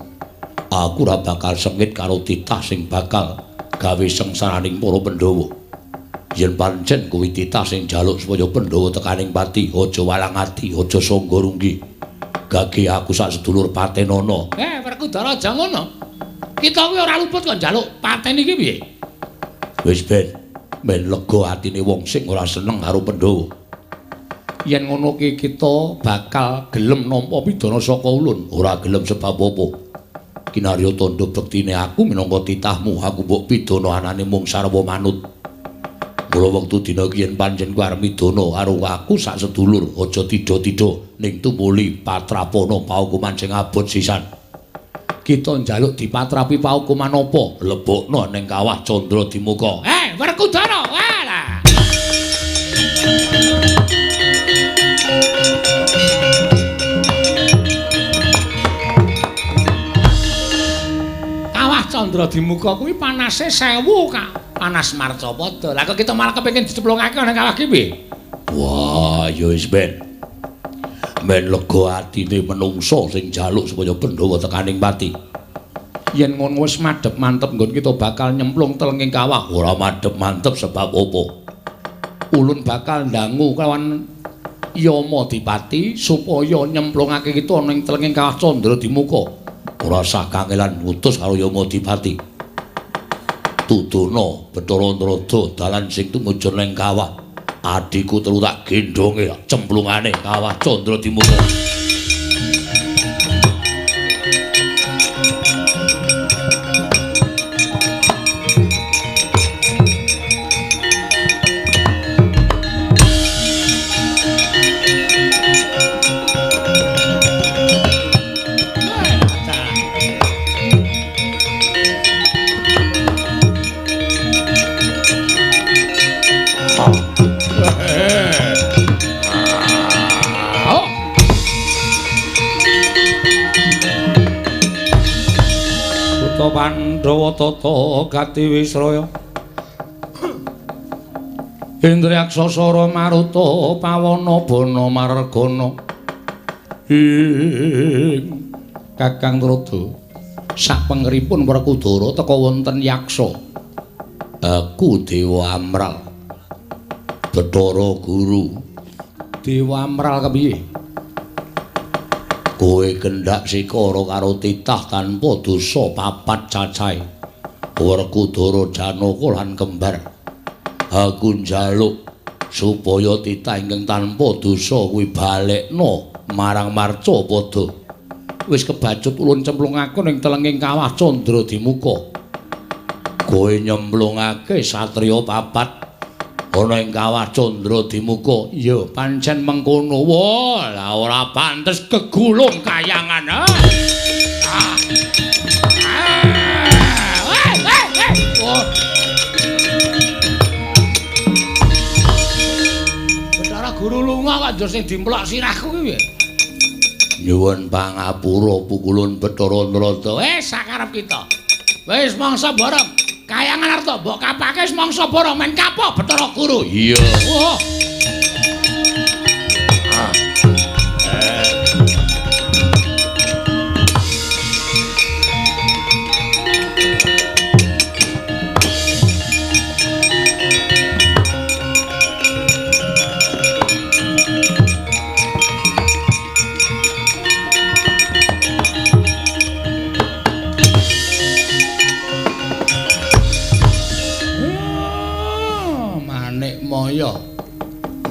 Aku ora bakal sengit karo titah sing bakal gawe sengsaraning para Pandhawa. Yen pancen kuwi titah sing njaluk supaya Pandhawa tekaning pati, aja walang ati, aja sangga runggi. Gage aku sak sedulur patenana. Werkudara aja ngono. Kita kuwi ora luput kok njaluk paten iki piye? Wis ben, ben lega atine wong sing ora seneng karo Pandhawa. Yen ngono ki kita bakal gelem nampa pidana saka ulun, ora gelem sebab apa. Kinarya tandha bektine aku minangka titahmu, aku mbok pidana anane mung sarwa manut. Mula wektu dina iki yen pancen kuwi arep midana karo aku sak sedulur, aja tida-tida ning tumuli patrapana paukuman sing abot sisan. Kita njaluk dipatrapi paukuman apa? Lebokno ning kawah Candra Dimuka. Werkudara, walah. Kawah Candra Dimuka kuwi panase 1000, Kak. Panas marcapada. Lah kok kita malah kepengin diceplungake nang kawah ki piye? Wah, ya wis ben. Men lega atine menungsa sing njaluk supaya Pandhawa tekaning pati. Yen ngono wis madhep mantep nggon kita bakal nyemplung telenging kawah. Ora madhep mantep sebab apa? Ulun bakal ndangu kelawan Yama Dipati supaya nyemplungake kita ning telenging kawah Candra Dimuka. Ora sah kangelan ngutus karo Yama Dipati. Tudono Bathara Narada dalan sing tumuju ning kawah. Adhiku telu tak gendhonge cemplungane kawah Candra Dimuka. Pandhawa tata gati wisraya Indriyaksa sara maruta pawana bana margana ing Kakang Tuladha sapengeripun Werkudara teka wonten yaksa. Aku Dewa Amral Bathara Guru. Dewa Amral kepiye? Kowe kendhak sikara karo titah tanpa dosa papat cacahe. Werkudara Janaka lan kembar. Aku njaluk supaya titah ingkang tanpa dosa kuwi balekno marang Marcapada. Wis kebacut ulun cemplungake ning telenging kawah Candra Dimuka. Kowe nyemplungake satriya papat ana ing kawah Candra Dimuka. Ya pancen mengkono. Wah, lah ora pantes kegulung kayangan. Ah. Ah. kok njur sing dimplok sirahku kuwi piye? Nyuwun pangapura pukulun Bathara Narada. Sakarep kita. Wis mangsa borong. Kayangan arta mbok kapake wis mangsa borong men kapok Bathara Guru. Iya. Oh.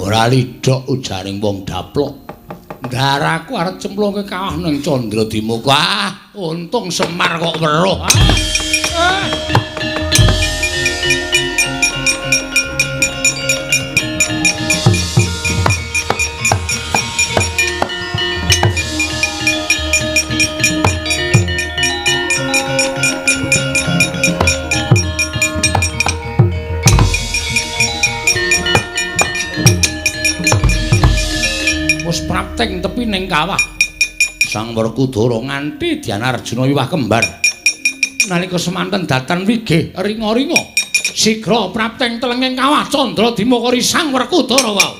Ora lidhok ujaring wong daplok. Ndaraku arep cemplungke kawah ning Candra Dimuka. Ah, untung Semar kok weruh. Prapting tepi ning kawah. Sang Werkudara nganti Dyana Arjuna wiwah kembar. Nalika semanten datan wigih ringa-ringa, sigra prapting telenging kawah Candra Dimuka Sang Werkudara wau.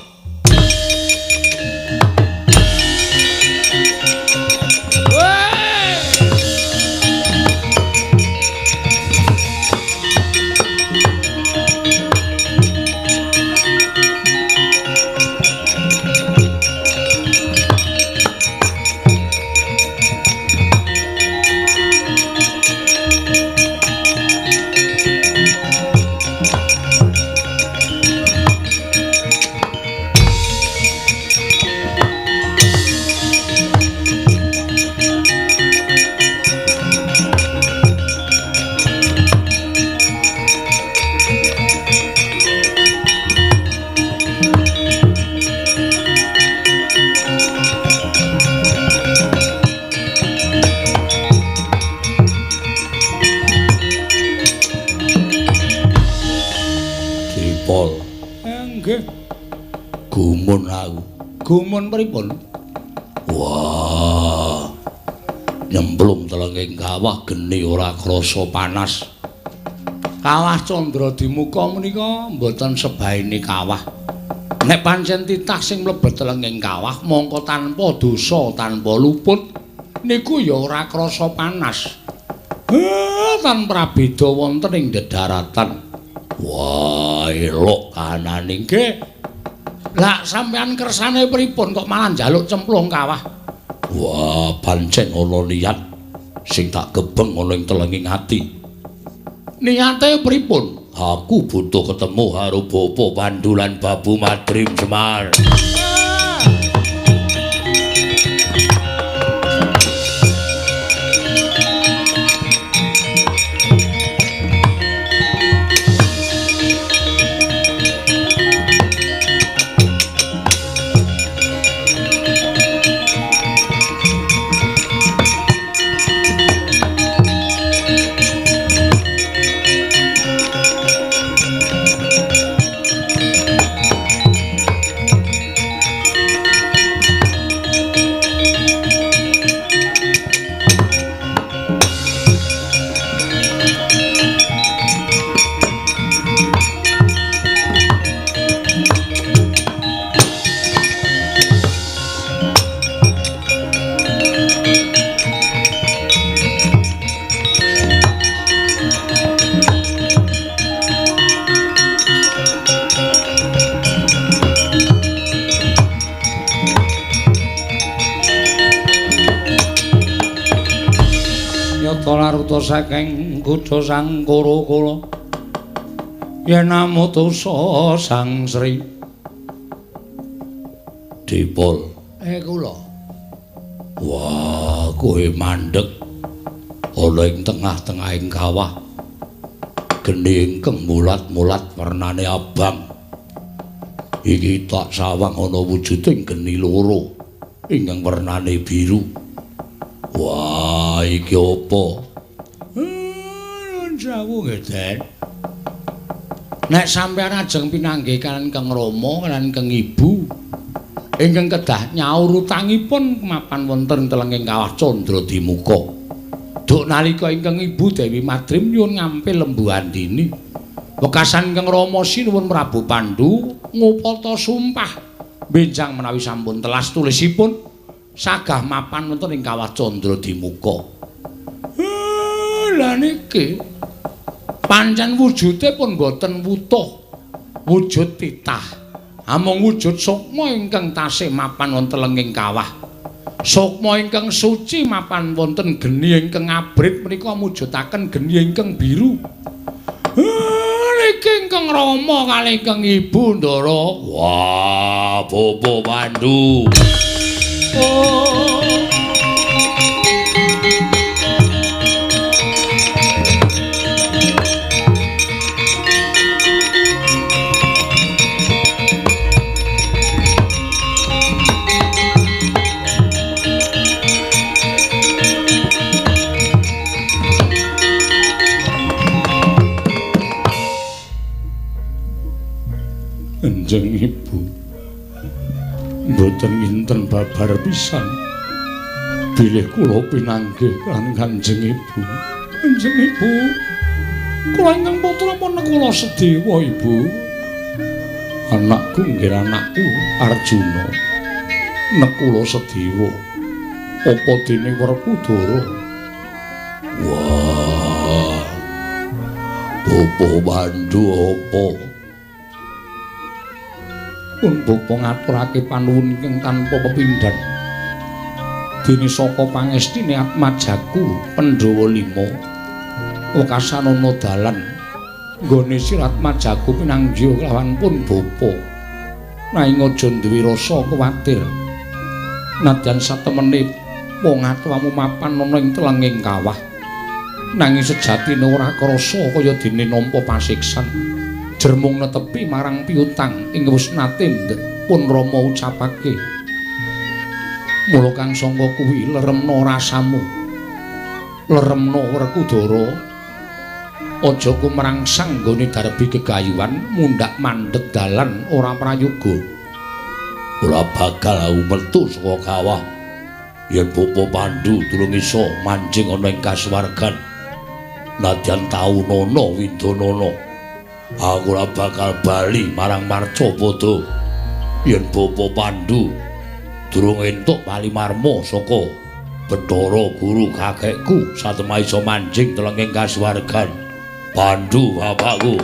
Gumun aku. Gumun pripun? Wah. Nyemplung telenging kawah geni ora krasa panas. Kawah Candra Dimuka menika mboten sebaene kawah. Nek pancen titah sing mlebet telenging kawah mongko tanpa dosa, tanpa luput niku ya ora krasa panas. Tan prabeda wonten ing dedaratan. Wah, elok kanane nggih. Lah sampean kersane pripun kok malah njaluk cemplung kawah? Wah, pancen ana niat sing tak gebeng ana ing telenging ati. Niate pripun? Aku butuh ketemu karo Bapa Pandu lan Babu Madrim Semar. Laruta saking kutha Sang Kura-kura yen amutusa Sang Sri Dipol. Kula. Wah, kowe mandeg ana ing tengah-tengahing kawah. Geni ingkang mulat-mulat wernane abang. Iki tak sawang ana wujuding geni loro ingkang wernane biru. Wah, iki apa? Nuwun sewu nggih, Den. Nek sampeyan ajeng pinanggih kaliyan Kang Rama kaliyan Kang Ibu, Ingkang kedah nyaur utangipun mapan wonten telenging kawah Candradimuka. Duk nalika ingkang Ibu Dewi Madrim nyuwun ngampil Lembu Andini. Wekasan ingkang Rama sinuwun Prabu Pandu ngupata sumpah benjang menawi sampun telas tulisipun sagah mapan wonten ing kawah Candradimuka. Lha niki pancen wujude pun boten wutuh, wujud titah. Amung wujud sukma ingkang tasih mapan wonten lenging kawah. Sukma ingkang suci mapan wonten geni ingkang abrit menika mujudaken geni ingkang biru. Niki ingkang Rama kalih ingkang Ibu Ndara. Wah, Bapak Pandu. Oh. Kanjeng Ibu mboten nginten babar pisan bilih kula pinanggih kan Kanjeng Ibu. Kanjeng Ibu, kula ingkang putra pun kula sedewa Ibu. Anakku nggih anakku Arjuna. Nekula sedewa. Apa dene Werkudara? Wah. Bapak Pandu apa? Pun bapa ngaturake panuwun ingkang tanpa pepindhan. Dene saka pangestine Atmajaku Pandhawa 5 wekasan ana dalan nggone Sri Atmajaku pinanggih kelawan pun bapa. Nanging aja duwe rasa kuwatir. Nadyan satemene wong atuwamu mapan ana ing telenging kawah. Nanging sejatine ora krasa kaya dene nampa pasiksan. Jermung netepi marang piutang ing wis nate pun Rama ucapake. Mula kang sangka kuwi leremna rasamu. Leremna Werkudara. Aja kumrangsang nggone darbi gegayuhan mundhak mandheg dalan ora prayoga. Ora bakal aku metu saka kawah yen Bapa Pandu durung iso manjing ana ing kasuwargan. Nadyan taunana windanana. Aku ora bakal bali marang Marcapada yen Bapa Pandu durung entuk palimarma saka Bathara Guru kakekku satemah iso manjing telenging kasuwargan. Pandu bapakku.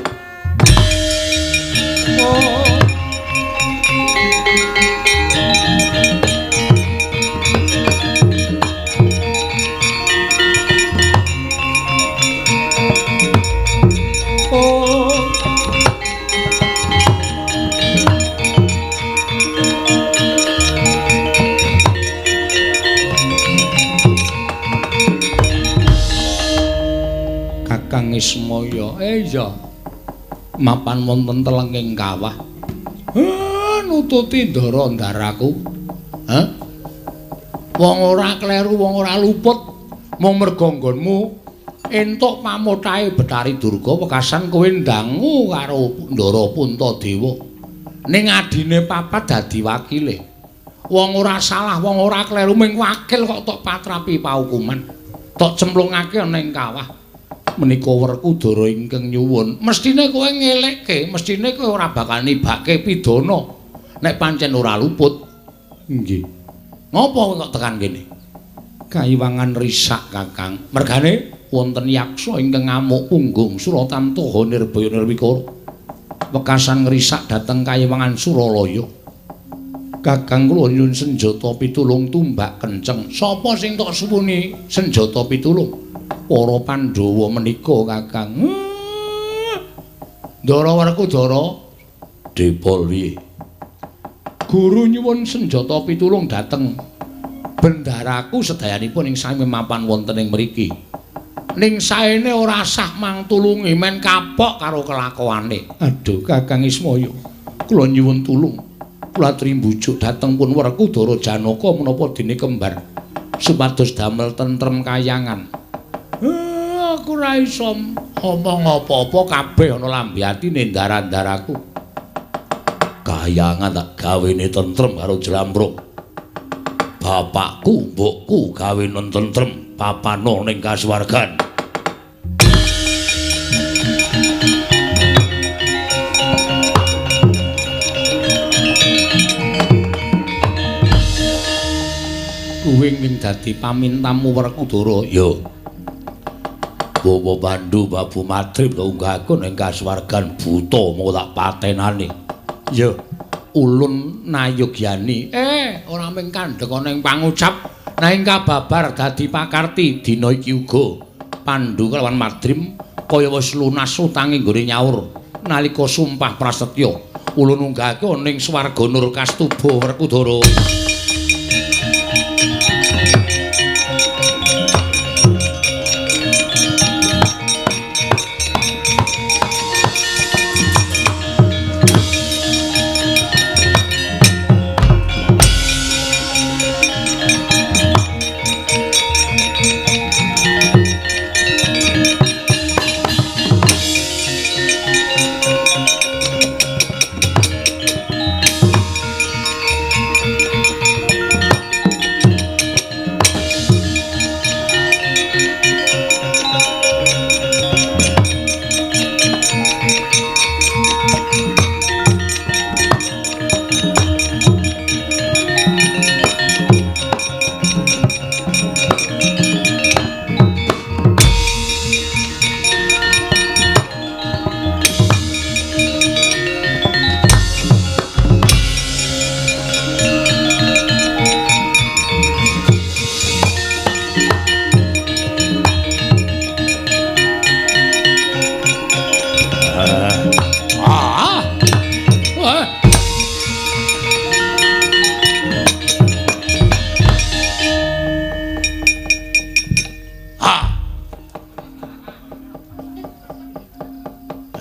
Oh. Kakang Ismaya, iya mapan wonten telenging kawah. Nututi ndara ndaraku. Hah? Wong ora kleru, wong ora luput, mung merga nggonmu entuk pamothahe Bathari Durga wekasan kowe ndangu karo Ndara Puntadewa. Ning adine papat dadi wakile. Wong ora salah, wong ora kleru, mung wakil kok tok patrapi paukuman. Tok cemplungake ana ing kawah. Menika Werkudara ingkang nyuwun, mestine kowe ngelekke, mestine kowe ora bakal nibake pidana nek pancen ora luput. Nggih. Ngopo kowe kok tekan kene? Kaiwangan risak, Kakang. Mergane wonten yaksa ingkang ngamuk punggung Suratamtaha Nirbaya Nirwikara. Wekasan ngrisak dhateng Kaiwangan Suralaya. Kakang kula nyuwun senjata pitulung tumbak kenceng. Sapa sing tok suwuni senjata pitulung? Para Pandhawa menika, Kakang. Ndara Werkudara, depol piye? Guru nyuwun senjata pitulung dhateng bendaraku sedayanipun ing sami mapan wonten ing mriki. Ning saene ora sah mangtulungi men kapok karo kelakuane. Aduh, Kakang Ismaya, kula nyuwun tulung. Kula aturi mbujuk dhateng pun Werkudara Janaka menapa dene kembar supados damel tentrem kayangan. Aku ora iso omong apa-apa, kabeh ana lambe atine ndara-ndaraku. Kayangan tak gawene tentrem karo jlambrung. Bapakku, mbokku gawene tentrem papano ning kasuwargan. Kuwi ing dadi pamintamu Werkudara. Ya. Bawa Pandu Babu Madrim unggahku ning kasuwargan buta mau tak patenane. Ya. Ulun nayogyani. Ora mung kandhek ana ing pangucap, nanging kababar dadi pakarti dina iki uga. Pandu kelawan Madrim kaya wis lunas utange nggone nyaur nalika sumpah prasetya. Ulun unggahke ning swarga Nur Kastuba Werkudara.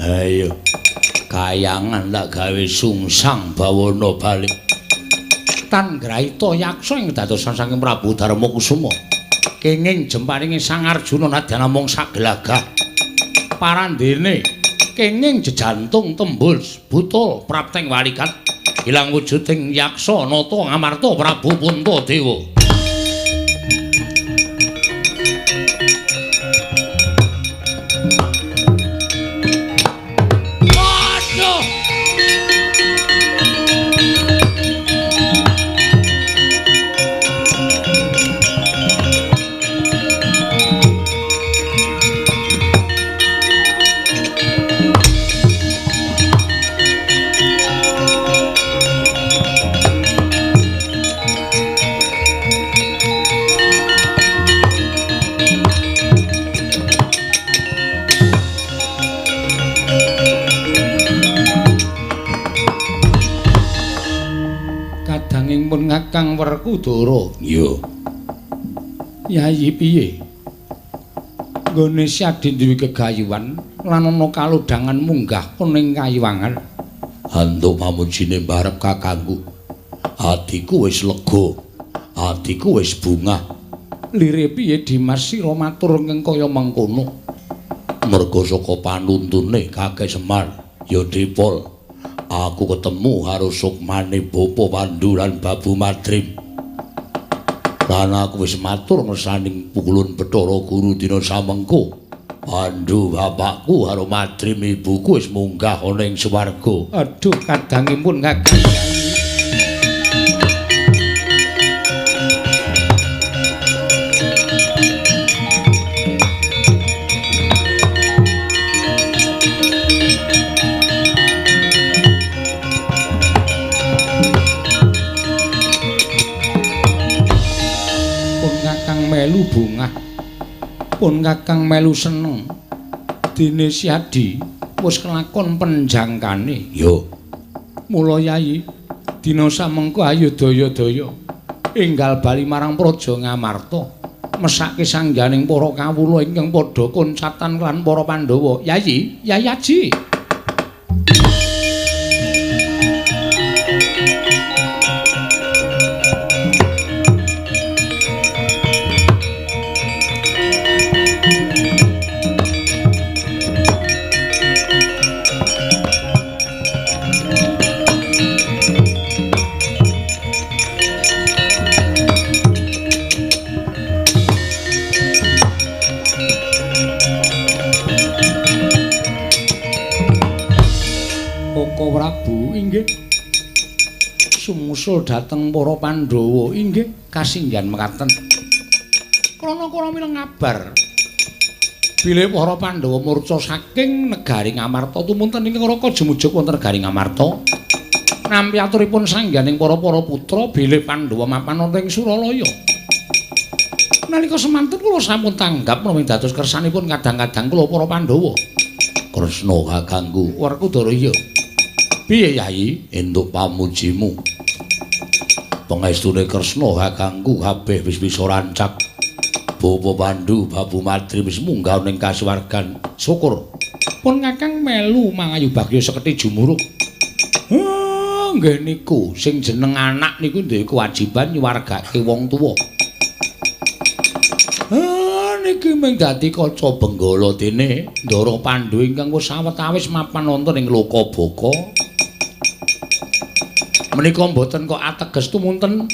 Ayo kayangan tak gawe sungsang bawana balik. Tan Graita yaksa ing dadosan saking Prabu Darmakusuma. Kenging jemparinge Sang Arjuna nadyan namung sagelagah. Parandene kenging jejantung tembus butul prapteng walikat ilang wujuding yaksa nata ngamarta Prabu Puntadewa. Kakang Werkudara. Iya. Yayi piye? Nggone Syadi duwe gegayuhan lan ana kalodhangan munggah ning kayiwangan. Antuk pamujine mbarep kakangku. Atiku wis lega. Atiku wis bungah. Lire piye Dimas sira matur ingkang kaya mengkono? Merga saka panuntune Kakek Semar ya Dipol. Aku ketemu karo sukmane Bapa Pandu lan Babu Madrim. Lan aku wis matur ngersaning pukulun Bathara Guru dina samengko. Pandu bapakku karo Madrim ibuku wis munggah ana ing swarga. Aduh kadangipun Kakang. Melu bungah pun Kakang melu seneng dene Syadi wis kelakon penjangkane. Ya mula Yayi dina samengko ayo daya-daya enggal bali marang Praja Ngamarta mesake sangganing para kawula ingkang padha koncatan lan para Pandhawa. Yayi, Yayi Aji. Prabu. Inggih. Sumusul dhateng para Pandhawa. Inggih, kasinggihan mekaten. Krana kula mireng kabar bilih para Pandhawa murca saking negari Ngamarta tumunten ing Raka jumujuk wonten negari Ngamarta. Nampi aturipun sangganing para-para putra bilih Pandhawa mapan wonten ing Suralaya. Nalika semanten kula sampun tanggap menawi dados kersanipun kadang-kadang kula para Pandhawa. Kresna kakangku, Werkudara iya. Piye Yayi? Entuk pamujimu. Pangestune Kresna kakangku kabeh wis bisa rancak. Bapa Pandu, Babu Madri wis munggah ning kasuwargan. Syukur. Pun kakang melu mangayu bagya seketi jumuruk. Nggih niku sing jeneng anak niku duwe kewajiban nyuwargake wong tuwa. Niki mung dadi kaca benggala dene Ndara Pandu ingkang wis sawetawis mapan wonten ing Lokabaka. Menika mboten kok ateges tumunten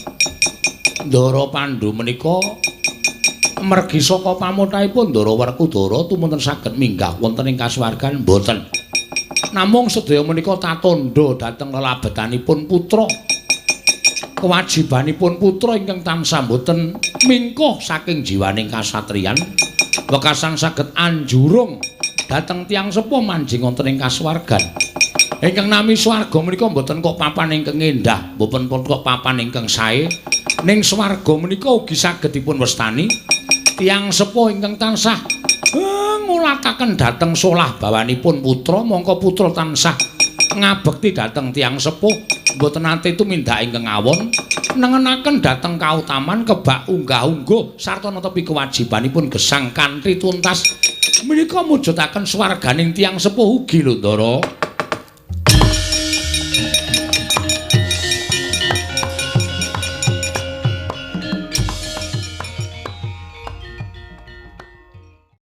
Ndara Pandu menika mergi saka pamothahipun Ndara Werkudara tumunten saged minggah wonten ing kasuwargan mboten. Namung sedaya menika tatandha dhateng lelabetanipun putra. Kewajibanipun putra ingkang tansah mboten mingkuh saking jiwaning kasatriyan, wekasan saged anjurung dhateng tiyang sepuh manjing wonten ing kasuwargan. Ingkang nami swarga menika mboten kok papan ingkang endah, mboten kok papan ingkang sae. Ning swarga menika ugi saged dipun wastani tiyang sepuh ingkang tansah ngulataken dhateng solah bawanipun putra, mongko putra tansah ngabekti dhateng tiyang sepuh, mboten nate tumindak ingkang awon, nengenaken dhateng kautaman kebak unggah-ungguh sarta netepi kewajibanipun gesang kanthi tuntas. Menika mujudaken swarganing tiyang sepuh ugi lho, Ndara.